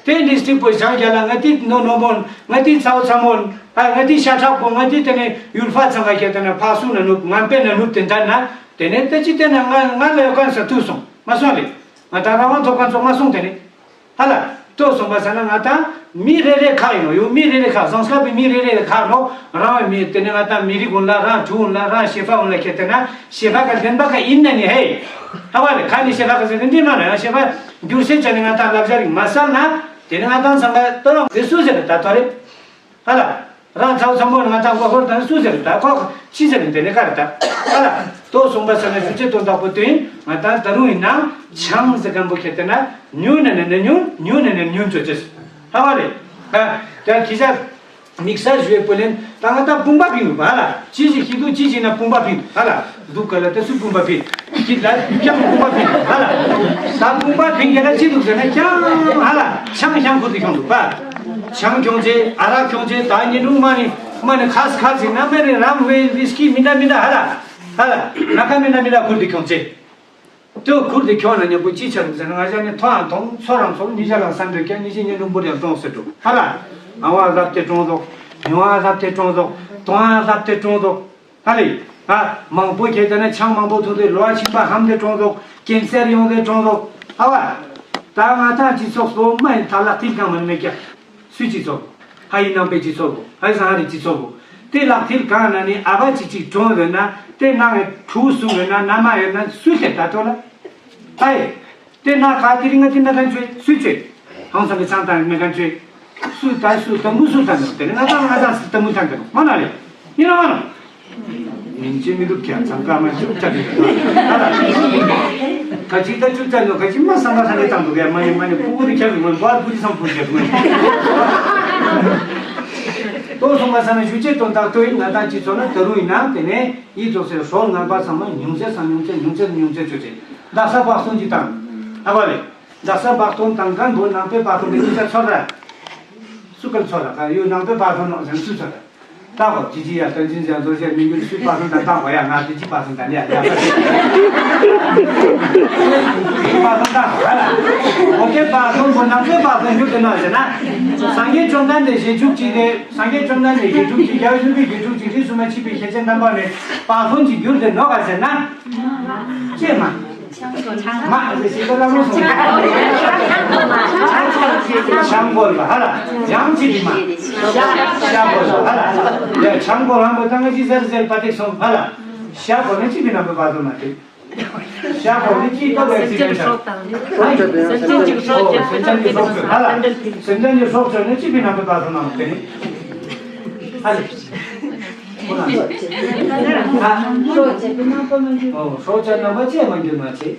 དེ་འདི་སྟེགས་པོ་ཞང་རྒྱ་ལ་ང་དེ་ནོ་ནོ་མོ། ང་དེ་ཚའོ་ཚ་མོ། ཨ་ང་དེ་ཤ་ཁྲག་པོ་ང་དེ་དེ་ནས་ཡུལ་ཕ་ཚང་ག་ཁྱེར་དེ་ན་ཕ་སུ་ན་ནུབ་ངན་པས་ན་ནུབ་དེ་འདྲ་ན། དེ་ནས་ད་ཅི་དེ་ན་ང་ང་ལ་ཡོད་མཁན་ས་ཐུག་སོང་མ་སོང་ལེ། ང་ད་རང་དབང་ཐོབ་མཁན་ཚོ་མ་སོང་དེ་ནས། ཧ་ལ། ལྟོ་སོང་པ་ས་ན་ང་ད་མི་རེ་རེ་ཁག་ཡིན་ནོ་ཡོད་མི་རེ་རེ་ཁག་བཟང་སྐབས་པའི་མི་རེ་རེ་ཁག་ནོ། རང་མི་དེ་ནས་ང་ད་མི་རིགས་ཀུན་ལ་རང་གྲུ་ཀུན་ལ་རང་ཤེས་པ་ཀུན་ལ་ཁྱེར་དེ་ན་ཤེས་པ་ག་ལྡན་པ་ག་ཡིན་ན་ནི་ཧེ། ཧ་བ་ལེ་ཁ་ནི་ཤེས་པ་ག་ཟེར་དེ་འདི་མ་ན་ཡང་ཤེས་པ་འགྱུར་སེ་བྱ་ནི་ང་ད་ལབ་བྱ་རིག་མ་སལ་ན། དེ་ནི་ང་ད་ཚང་ག་ལྟོ་རང་དེ་སུ་ཟེར་ད་ཐོ་རེ། ཧ་ལ། རང་ཚའོ་ཚ་མོ་ང་ད་མགོ་ཧོར་དང་སུ་ཟེར་ད་ཁོ་ཅི་ཟེར་དེ་ནི་ག་རེ་ད། ཧ་ལ། ལྟོ་སོང་པ་ས་ན་ཞུ་ཅེ་དོན་དག་པོ་དུ་ཡིན་ང་ད་ད་རུང་ཡིན་ན་ཆང་ཟེར་མཁན་པོ་ཁྱེར་དེ་ན་ཉུ་ན་ནི་ནི་ཉུ་ཉུ་ན་ནི་ཉུ་ཅོ་ཅེས། ཧ་བ་ལེ། ཨ། ད་ཁྱི་ཤ། དམིགས་བསལ་ཞུ་བའི་པོ་ལན་ད་ང་ད་དཔུང་པ་ཕིང་འདུག་པ་ཧ་ལ། ཅི་ཞིག་ཤི་འདུག་ཅི་ཞིག་ན་དཔུང་པ་ཕིང་ཧ་ལ། འདུག་ག་ལ་ད་སུ་དཔུང་པ་ཕིང་། ཁྱི་ལ་ཀྱང་དཔུང་པ་ཕིང་ཧ་ལ། ད་དཔུང་པ་ཕིང་ག་ལ་ཅི་འདུག་ཟེར་ན་ཀྱང་ཧ་ལ་ཆང་ཀྱང་ཁུར་དུ་ཁྱོང་འདུག་པ། ཆང་ཁྱོང་ཅེ་ཨ་རག་ཁྱོང་ཅེ་ད་ཉིན་དྲུག་མ་ནི་མ་ནི་ཁ་སི་ཁ་སི་ན་མ་ནི་རམ་ཝེ་ཝིས་ཀི་མི་འདྲ་མི་འདྲ་ཧ་ལ་ཧ་ལ་ན་ཁ་མི་འདྲ་མི་འདྲ་ཁུར་དུ་ཁྱོང་ཅེ། དེ་ཁུར་དེ་ཁྱོད་ན་མཉམ་པོ་ཅི་ཆ་རུག་ཟེར་ན་ང་ཅག་ནི་ཐོ་ཡང་ཐོང་ཚོ་རང་ཚོ་ཉི་ཤ་ལ་ས་འདོད་ཀྱང་ཉི་ཤ་ཉི་ལུང་པོར་ཡང་གྲོངས་ཟེར་འགྲོ་ཧ་ལ། ཨ་བ་ལབ་སྟེ་གྲོངས་ཟོག་ཉོ་བ་ལབ་སྟེ་གྲོངས་ཟོག་དོང་བ་ལབ་སྟེ་གྲོངས་ཟོག་ཧ་ལས། ཨ་མང་པོ་ཁྱེད་ལྟ་ན་ཆང་མང་པོ་འཐུང་སྟེ་ལོ་བ་ཆིན་པ་ཧམ་སྟེ་གྲོངས་ཟོག་ཀེན་སར་ཡོང་སྟེ་གྲོངས་ཟོག་ཨ་བ། ད་ང་ཐང་སྤྱི་ཚོགས་སོ་མ་ཡིན་ཐ་ལག་མཐིལ་གང་མིན་མེད་ཀྱང་། སུའི་སྤྱི་ཚོགས། ཧ་ཡི་ནང་པའི་སྤྱི་ཚོགས་གོ་ཧ་ཡི་ཟང་ཧ་རི་སྤྱི་ཚོགས་གོ་དེ་ལག་མཐིལ་གང་ན་ནི་ཨ་བ་གཅིག་གཅིག་གྲོངས་ཡོད་ན་དེ་ནང་གི་ཕྲུ་གུ་གསུམ་ཡོད་ན་མནའ་མ་ཡོད་ན་སུས་དེ་ད་ཐོ་ལ། ཧ་ཡི། དེ་ན་ག་དེ་རིང་ང་དེ་ན་གང་བཅོས་སུས་བཅོས། ཧང་སང་གི་ཚང་དང་མེ་གང་བཅོས། སུ་ད་སུ་ད་མུ་སུ་ད་ནོ་དེ་ནི་ང་དང་ང་དང་སུ་ད་མུ་ཐང་གི་ནོ་མ་ན་རེ། ཡིན་ནོ་མ་ནོ། མིན་ཅི་མི་འདུག་ཀྱང་ཚང་ཀ་མ་ཅུག་ཅག་གི་ཧ་ལ། ག་ཅིག་ད་ཅུག་ཅག་ནོ་ག་ཅིག་མ་སང་ད་ས་ནས་བཏང་འདུག་གས་མ་ཡིན་མ་ནི་ཕུ་གུ་དེ་ཁྱབ་ཡོང་བ་ཕུ་ཅི་སང་ཕུ་ཅི་ཡོང་། ཏོ་སོང་བ་ས་ན་ཞུ་ཅེས་དོན་དག་ཏོ་ཡིན་ང་དང་ཅི་ཚོ་ན་ད་རུང་ཡིན་ན་དེ་ནས་ཡིད་རྫོགས་སའི་ཧྲོལ་ངན་པ་ཚང་མ་ཉུང་ཚེ་སང་ཉུང་ཚེ་ཉུང་ཚེ་ཉུང་ཚེ་ཆོས་ཅེས་ད་ས་བག་སྟོན་གྱི་དང་ཨ་བ་ལེ། ད་ས་བག་སྟོན་དང་མཁན་པོ་ནང་པའི་བག་སྟོན་གྱི་ཉིན་ཆ་ཚོར་ར། སུ་ཀལ་ཚོར་ར་ག་ཡོད་ནང་པའི་བག་སྟོན་ནང་ཟན་སུ་ཚོར་ར། ད་གོ་ཅི་ཅི་ཡ་བསྟན་འཛིན་ཟན་རྡོ་རྗེ་མི་འགྱུར་སུའི་བག་སྟོན་དང་ད་གོ་ཡ་ང་དེ་ཅི་བག་སྟོན་དང་ཡ་ཡ་བག་སྟོན་དང་ག་ལ། འོ་དེ་བག་སྟོན་པོ་ནང་པའི་བག་སྟོན་འགྱུར་དེ་ནོ་ཟེར་ན། སངས་རྒྱས་བཅོམ་ལྡན་འདས་ཞེ་དྲུག་ཅིག་རེད། སངས་རྒྱས་བཅོམ་ལྡན་འདས་ཞེ་དྲུག་ཅིག་རྒྱལ་བ་ཡིད་བཞིན་ནོར་བུ་ཞེ་དྲུག་ཅིག་རིས་སུ་མ་ཆད་པའི་ཞེ་ཆེན་རྣམ་པ་ནས་བག་སྟོན་གྱི་འགྱུར་དེ་ནོ་ག་ཟེར་ན། ཅེས་མ། མ་ཟེར་ཞིག་ལ་མོ་སོང་། ཆང་གོལ་བ་ཧ་ལ་ཡང་ཅི་བི་མ། ཤ་ཤ་གོལ་བ་ཧ་ལ། ཡ་ཆང་གོལ་ཧ་མོ་ཏང་ཅི་ཟེར་ཟེར་པ་ཏེ་སོང་ཧ་ལ། ཤ་གོལ་ནི་ཅི་བི་ན་བ་བ་དོ་མ་ཏེ། ཤ་གོལ་ནི་ཅི་ཏོ་བའི་ཅི་བི་ཆ། སེམས་ཅན་གྱི་སྲོག་གཅོད་ཧ་ལ། སེམས་ཅན་གྱི་སྲོག་གཅོད་ནི་ཅི་བི་ན་བ་བ་དོ་མ་ཏེ། ཧ་ལ། ཁོ་ན། ཨ། སྲོག་བཅད་པའི་རྣམ་པ་མ་འགྱུར། ཨོ་སྲོག་བཅད་རྣམ་པ་ཅི་ཡང་མ་འགྱུར་མ་བྱེད།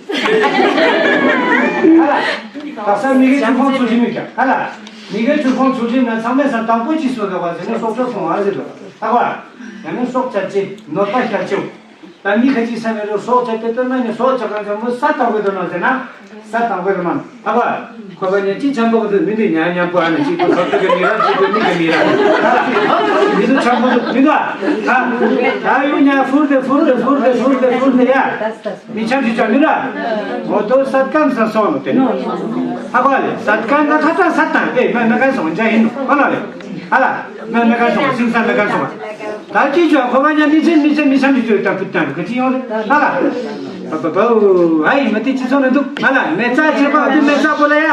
ཨ་ལ། དག་ས་མི་དགེ་བཅུ་སྤོང་ཚུལ་ཁྲིམས་ཡོད་ཀྱང་ཨ་ལ། མི་དགེ་བཅུ་སྤོང་ཚུལ་ཁྲིམས་ན་ཚང་མས་ས་དང་པོ་ཅི་གསུངས་འདུག་པ་ཟེར་ན་སྲོག་ཆགས་སྲུང་བ་ཟེར་འདུག་པ། ཨ་བ། ཡང་ན་སྲོག་བཅད་ཅེས་ནོར་པ་ཤ་བཅད། ད་མི་ཁ་ཅིག་ས་མེད་རུ་སྲོག་བཅད་དེ་ལྟར་ན་ནི་སྲོག་བཅད་གང་ཚང་མོ་ས་དང་པོ་དུ་ན་ཟེར་ན། ས་དང་པོ་དུ་མ་ཨ་བ། ཁོ་པ་ཉན་ཅི་ཆང་པོ་དུ་མི་འདི་ཉ་ཉམ་པོ་ཨ་ནི་ཅིག་ཏུ་སོ་ཏུ་གི་མི་ར་ཅིག་ཏུ་མི་གི་མི་ར། མི་དུ་ཆང་པོ་དུ་མི་དུ་ཨ། ད་ཡུ་ཉ་ཧྥུར་དེ་ཧྥུར་དེ་ཧྥུར་དེ་ཧྥུར་དེ་ཧྥུར་དེ་ཡ། མི་ཆང་ཅི་ཆང་མི་ར། འོ་དོ་སད་ཀན་ས་སོ་ནོ་དེ་ནོ། ཨ་བ་ལེ་སད་ཀན་ན་ཁ་ཏ་སད་ཏང་དེ་མེ་མེ་ཀན་སོང་ཇ་ཡིན་ནོ་ཨ་ལ་ལེ། ཨ་ལ། མེ་མེ་ཀན་སོང་སིང་ས་མེ་ཀན་སོང་། ད་ཅི་ཅོ་ཁོ་བ་ཉ་མི་ཚེ་མི་ཚེ་མི་ཆང་མི་ཅོ་ད་ཕུ་ཏང་ག་ཅི་ཡོང་རེ་ཨ་ལ། པ་པ་པ་ཨ་ཡི་མ་ཏི་ཅི་སོང་ན་འདུག་ཨ་ལ་མེ་ཙ་ཅེ་པ་དེ་མེ་ཙ་པོ་ལ་ཡ།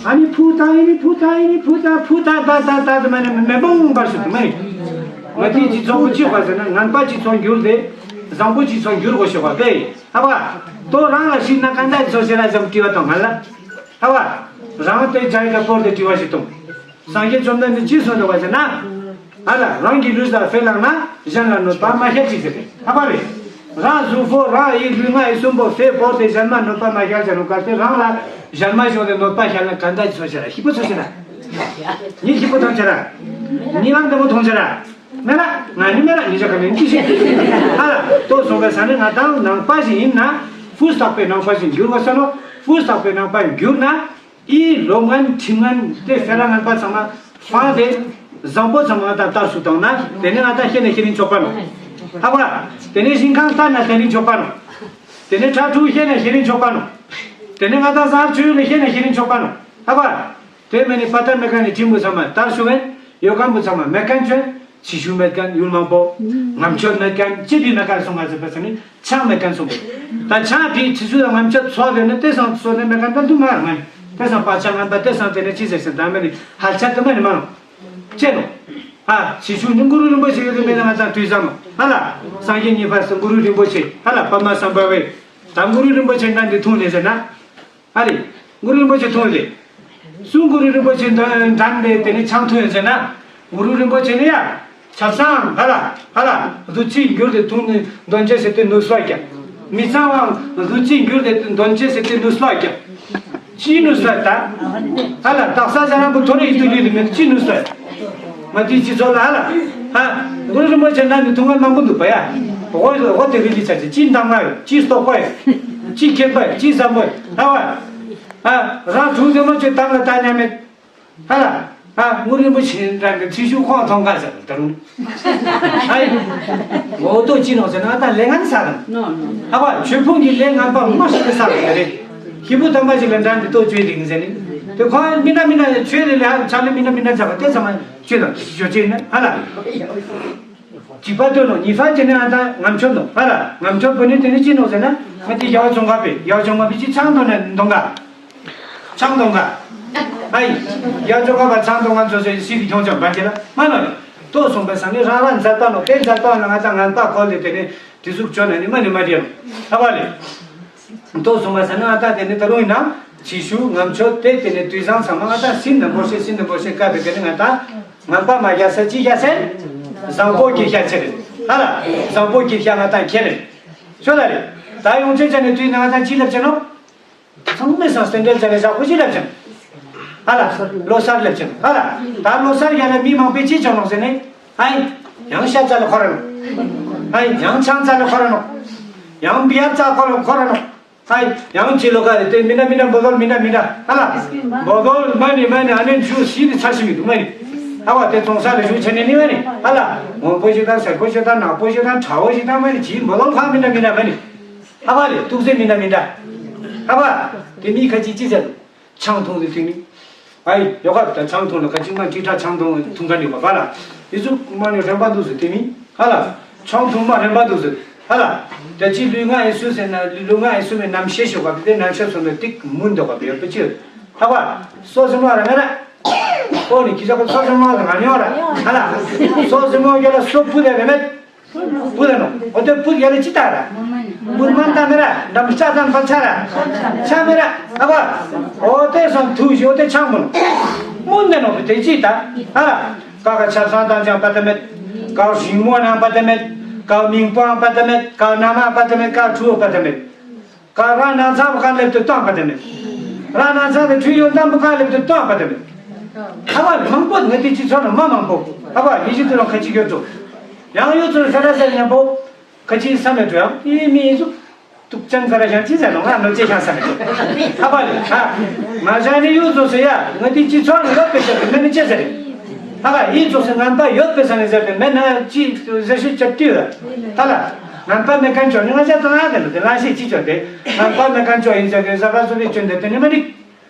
ཨ་ནི་ཕུ་ཏ་ཨི་ནི་ཕུ་ཏ་ཨི་ནི་ཕུ་ཏ་ཕུ་ཏ་ཏ་ཏ་ཏ་ཏ་མ་ནི་མེ་བོང་བར་སུ་མ་ནི། མ་ཏི་ཅི་ཚོགས་པོ་ཅི་བ་ཟེར་ན་ངན་པ་ཅི་ཚོགས་འགྱུར་ཏེ། བཟང་པོ་ཅི་ཚོགས་འགྱུར་དགོས་ཤོག་པ་པས། ཨ་བ། དོ་རང་ལ་ཤི་ན་གང་འདྲ་ཚོ་ཤི་ར་ཙམ་དྲི་བ་དང་ང་ལ། ཨ་བ། རང་དེ་རྒྱ་ཡི་ཀ་པོར་དེ་དྲི་བ་ཞིག་གཏོང་། སངས་རྒྱས་བཅོམ་ལྡན་འདས་ཅི་གསུངས་འདུག་པ་ཟེར་ན། ཨ་ལ་རང་གི་ལུས་ལ་ཕན་བླངས་ན་གཞན་ལ་གནོད་པ་མ་བསྐྱལ་ཅིག་ཟེར་ཏེ། ཨ་བ་རེད། རང་གཟུགས་པོ་རང་ཡི་ལུས་ངག་ཡིད་གསུམ་པོ་ཕན་བོར་ཏེ་གཞན་མ་གནོད་པ་མ་བསྐྱལ་ཅེ་ནོ་གལ་ཏེ་རང་ལ་གཞན་མ་བྱུང་སྟེ་གནོད་པ་བསྐྱལ་ན་གང་འདྲ་ཚོ་ཤི་ར་ཤི་པོ་ཚོ་ཤི་ར། ཉི་ཤི་པོ་ཐང་ཆ་ར། ཉི་ལམ་དེ་མོ་ཐོང་ཆ་ར། མེ་ལ། ང་ནི་མེ་ལ་ཉི་ཆ་ག་ནས་འདི་ཞིག་ཨ་ལ། ལྟོ་སོང་བའི་ས་ནས་ང་དང་ནང་པ་ཞིག་ཡིན་ན། ཕུས་བཏགས་པའི་ནང་པ་ཞིག་འགྱུར་བ་ས་ནོ། ཕུས་བཏགས་པའི་ནང་པ་འགྱུར་ན། ཨི་ལོ་ངན་ཁྲིམས་ངན་དེ་ཕེ་ར་ངན་པ་ཚང་མ་ཕང་སྟེ། བཟང་པོ་ཚང་མ་ང་དང་ལྟར་སུ་བཏང་ན། དེ་ནས་ང་དང་ཤེས་ནས་ཤེས་རིན་ཆོག་པ་ནོ། ཧ་བ། དེ་ནས་ཞིང་ཁང་ལྟར་ན་ལྟ་རིན་ཆོག་པ་ནོ། དེ་ནས་ཁྲ་ཕྲུག་ཤེས་ནས་ཤེས་རིན་ཆོག་པ་ནོ། དེ་ནས་ང་དང་བཟང་ཆོས་ལ་ཤེས་ནས་ཤེས་རིན་ཆོག་པ་ནོ། ཧ་བ། དེ་མིན་ནི་པ་ཏར་མེད་མཁན་ནི་ཁྲིམས་བུ་ཚང་མ་དར་ཤུ་བན། ཡོ་གམ་བུ་ཚང་མ་མེད་མཁན་ཆོན། ཕྱི་ཤུ་མེད་མཁན་ཡུལ་མང་པོ། ངམ་ཆོད་མེད་མཁན་ཅི་དུས་མེད་མཁན་སོང་ང་ཟེར་བ་ཟེར་ནི་ཆང་མེད་མཁན་སོང་པོ། ད་ཆང་དེའི་ཕྱི་ཤུ་དང་ངམ་ཆོད་ཚོགས་དེ་ནི་ཏེ་སང་ཚོགས་ནི་མེད་མཁན་ད་འདུག་མ་ར་མ་ནི་ཏེ་སང་པ་ཆང་ངན་པ་ཏེ་སང་དེ་ནི་ཅི་ཟེར་ཟེར་ད་མེད་ནི་ཧལ་ཆ་དུ་མ་ནི་མ་རུང་། ཅེ་ནོ། ཨ་ཕྱི་ཤུ་ནི་གུ་རུ་རིན་པོ་ཆེ་ཡོད་དུ་མེད་ན་ང་ད་དུས་ཙམ་ཧ་ལ། སངས་རྒྱས་གཉིས་པ་སུ་གུ་རུ་རིན་པོ་ཆེ་ཧ་ལ་པདྨ་སམ་བྷ་ཝེ། ད་གུ་རུ་རིན་པོ་ཆེ་ན་འདི་ཐུང་ནི་ཟེར་ན། ཨ་རེ། གུ་རུ་རིན་པོ་ཆེ་ཐུང་རེད། སུ་གུ་རུ་རིན་པོ་ཆེ་འདྲ་འདྲ་འདྲ་དེ་ནི་ཆང་འཐུང་ཡོད་ཟེར་ན། གུ་རུ་རིན་པོ་ཆེ་ནི་ཡ། ཆབ་གསང་ཧ་ལ་ཧ་ལ་བདུད་རྩིའི་འགྱུར་དེ་འཐུང་ནི་འདོན་ཅེས་ཟེར་ཏེ་ནུས་སོ་ཀྱང་། མི་ཚང་བའང་བདུད་རྩིའི་འགྱུར་དེ་འདོན་ཅེས་ཟེར་ཏེ་ནུས་སོ་ཀྱང་། ཅི་ནུས་སོ་ད། ཧ་ལ་དག་ས་ཟ་རང་བུ་ཐོ་རེ་ཡིད་དུ་ལུས་ལུས་མེད་ཅི་ནུས་སོ། ང་དེའི་སྤྱི་ཚོགས་ལ་ཧ་ལ། ཧ། གུ་རུ་རིན་པོ་ཆེ་ན་ནི་ཐུགས་ངར་མང་པོ་འདུག་པ་ཡ། འོ་འོ་དེ་རི་ལི་ཆ་ཆེ་ཅི་འདང་ང་ཡོད་ཅི་སྟོབས་པ་ཡོད་ཅི་མཁས་པ་ཡོད་ཅི་བཟང་པོ་ཡོད་ཧ་བ། ཧ། རང་གྲུང་དེ་མ་ཆོད་དང་ལ་ལྟ་ཉམས་མེད། ཧ་ལ། ཧ། གུ་རུ་རིན་པོ་ཆེ་འདྲ་གི་ཚེ་ཤུགས་ཁོང་མཐོང་ག་ཟེར་ད་རུང་། ཧའི། འོ་དོ་ཅི་ནོག་ཟེར་ན་ང་ད་ལས་ངན་བསགས་ནོག་ཧ་བ་ཆོས་ཕུང་གི་ལས་ངན་པ་མ་ཞིག་བསགས་རེད། ཤི་བོ་དམ་པ་ཞིག་ལ་འདྲ་འདི་ལྟོ་བཅོས་རིག་ཟེར་ནི། དེ་ཁོང་མི་འདྲ་མི་འདྲ་ཆོས་ལས་ལས་ཧ་ཆ་ལས་མི་འདྲ་མི་འདྲ་བྱ་བ་དེ་ཚང་མ་ཆོས་དང་ཞོ་ཆོས་ནི་ཧ་ལ། བྱིས་པ་སྟོན་ནོ་ཉི་ཧྥན་ཅི་ནི་ཨ་ད་ངམ་ཆོད་ནོ་ཧ་ལ་ངམ་ཆོད་བུ་ནི་དེ་ནི་ཅི་ནོ་ཟེར་ན་ང་དེ་ཡའོ་ཅོང་ག་པེ་ཡའོ་ཅོང་མ་པི་ཅི་ཆང་དོ་ནི་འདོང་ག་ཆང་འདོང་ག་ཨའི། ཡའོ་ཅོང་ག་པ་ཆང་འདོང་ག་ཚོ་ཚོ་སི་དི་ཁྱོང་ཆང་བན་ཅི་ལ་མ་ནོ་ནི། ལྟོ་སོང་པ་སང་ནི་རང་རང་མཛད་པ་ནོ་དེ་མཛད་པ་ནོ་ང་ད་ངན་པ་ཁོ་ལས་དེ་ནི་དེ་ཟུག་ཆོད་ན་ནི་མ་ནི་མ་རེད་ཧ་བ་ལེ། ལྟོ་སོང་བ་ཟེར་ན་ང་ད་དེ་ནི་ད་རུང་ཡིན་ན་ཕྱི་ཤུ་ངམ་ཆོད་དེ་དེ་ནི་དུས་བཟང་ཚང་མ་ང་ད་སྲིན་ནམ་པོ་ཤེས་སྲིན་ནམ་པོ་ཤེས་བཀའ་བའི་དེ་ནི་ང་ད་ངན་པ་མ་རྒྱ་ས་ཅི་རྒྱ་ས་བཟང་པོ་གི་ཤ་ཆེ་རེད་ཧ་ལ། བཟང་པོ་གི་ཤ་ང་ད་ཁྱེར་རེད་ཤོད་ལ་རེད། ད་ཡོང་ཆེ་ཆ་ནི་དུས་ན་ང་ད་ཅི་ལབ་ཆེ་ནོ། ཚང་མས་སང་རྟེན་འབྲེལ་ཆ་ནི་ཞག་པོ་ཅི་ལབ་ཆེ་ནོ། ཧ་ལ། ལོ་གསར་ལབ་ཆེ་ནོ་ཧ་ལ། ད་ལོ་གསར་ཡ་ལ་མི་མང་པོས་ཅི་བྱོ་ནོ་ཟེར་ནི། ཨའི། ཡང་ཤ་ཙ་ལ་ཁོ་ར་ནོ། ཨའི། ཡང་ཆང་ཙ་ལ་ཁོ་ར་ནོ། ཡང་བི་ཡ་ཙ་ཁོ་ར་ཁོ་ར་ནོ། ཨའི། ཡང་ཅི་ལོ་ག་རེ་དེ་མི་འདྲ་མི་འདྲ་འབོ་དོལ་མི་འདྲ་མི་འདྲ་ཧ་ལ། འབོ་དོལ་མ་ནི་མ་ནི་ཨ་ནེ་ཇུ་ཤི་ནི་ཚ་ཤི་མི་འདུག་མ་ནི། ཧ་བ་དེ་ཙོང་ས་ལ་ཞུ་ཆེ་ནི་ནི་མ་ནི་ཧ་ལ། སྔོན་པོ་ཞིག་དང་སེར་པོ་ཞིག་དང་ནག་པོ་ཞིག་དང་ཁྲ་བོ་ཞིག་དང་མ་ནི་ཇི་འབོ་དོལ་ཁ་མི་འདྲ་མི་འདྲ་མ་ནི། ཧ་བ་ལེ་ཏུག་ཙེ་མི་འདྲ་མི་འདྲ། ཧ་བ། དེ་མི་ཁ་ཅིག་ཅི་ཟེར། ཆང་འཐུང་ཟེར་དེ་མི། ཨའི་ཡོ་ག་ད་ཆང་འཐུང་ལ་ཁ་ཅིག་མ་ཁྲི་ཁྲ་ཆང་འཐུང་འཐུང་ག་ནི་བ་བ་ལ། དེ་ཚོ་མ་ནི་རན་པ་འདུག་ཟེར་དེ་མི། ཧ་ལ། ཆང་འཐུང་མ་རན་པ་འདུག་ཟེར། ཧ་ལ། ད་ཅི་ལུས་ངག་ཡིད་གསུམ་ཟེར་ན་ལུས་ངག་ཡིད་གསུམ་མི་རྣམ་ཤེས་ཤོག་ག་བི་དེ་རྣམ་ཤེས་སོ་ན་ཏིག་མུན་འདོག་ག་བི་ཡོད་པ་ཅི། ཧ་བ། སོ་སོ་མ་ར་ང་ར། ཨོ་ནི་ཁྱི་ཅག་སོ་སོ་མ་ར་ང་ཉོ་ར། ཧ་ལ། སོ་སོ་མ་ག་ལ་སོ་བུ་དེ་རེ་མེད། བུ་ལ་ནོ། འོ་དེ་བུ་ཡ་ལ་ཅི་ལྟ་ར། བུ་མ་ལྟ་མེ་ར། འདམ་ལྕགས་དང་ཕ་ཆ་ར། ཆ་མེ་ར། ཨ་བ། འོ་དེ་སང་ཐུག་ཞོ་དེ་ཆང་མོ་ནོ། མུན་དེ་ནོ་བུ་དེ་ཅི་ལྟ། ཨ། ཀ་ཀ་ཆབ་སང་དང་ཅང་པ་ཏ་མེད། ཀ་རིང་མོ་ནང་པ་ཏ་མེད། ཀ་མིང་པོའང་པ་ཏ་མེད། ཀ་ན་མ་པ་ཏ་མེད། ཀ་ཁྲུ་པ་ཏ་མེད། ཀ་རང་ནང་ཚང་བུ་ཁ་ལེབ་ཏུ་བཏང་པ་དེ་མེད། རང་ནང་ཚང་དུ་ཁྲུས་ཡོན་ཏན་བུ་ཁ་ལེབ་ཏུ་བཏང་པ་དེ་མེད། ཁ་བ་མང་པོ་ངེ་དེ་ཅི་ཚོ་ན་མ་མང་པོ། ཁ་བ་ཡིད་བཞིན་དུ་རང་ཁ་ཅིག་ཡོད་དོ། ཡང་ཡོད་ཚོ་ས་ར་ཟེར་ཉམ་པོ། ཁ་ཅིག་ས་མེད་དོ་ཡང་ཡིད་མི་ཡིན་ཚུ། ཏུག་ཅན་ས་ར་ཞང་ཅི་ཟེར་ནོ་ང་ནོ་ཅེ་ཞང་ས་མེད་དོ། ཁ་བ་ལེ་ཁ། ང་ཞང་ནི་ཡོད་ཚོ་ཟེར་ཡ་ངེ་དེ་ཅི་ཚོ་ན་ཡོད་པའི་ཆེད་དུ་མེད་ནི་ཅི་ཟེར། ཨ་ཡིད་ཚོགས་སུ་ངན་པ་ཡོད་པའི་ས་ནས་ཟེར་ཏེ་མེད་ན་ཅི་ཟེར་ཤུགས་ཆེ་ཏི་ལ། ཨ་ལ། ངན་པ་མེད་མཁན་ཅོ་ནི་ང་ཅག་ཏང་ཨ་དེ་ལ་དེ་ལ་ཤེས་ཅི་ཅོ་དེ་ངན་པ་མེད་མཁན་ཅོ་ཡིན་ཟེར་ཏེ་ཟ་ག་སོ་བའི་ཅོ་འདི་དེ་ནི་མ་ནི།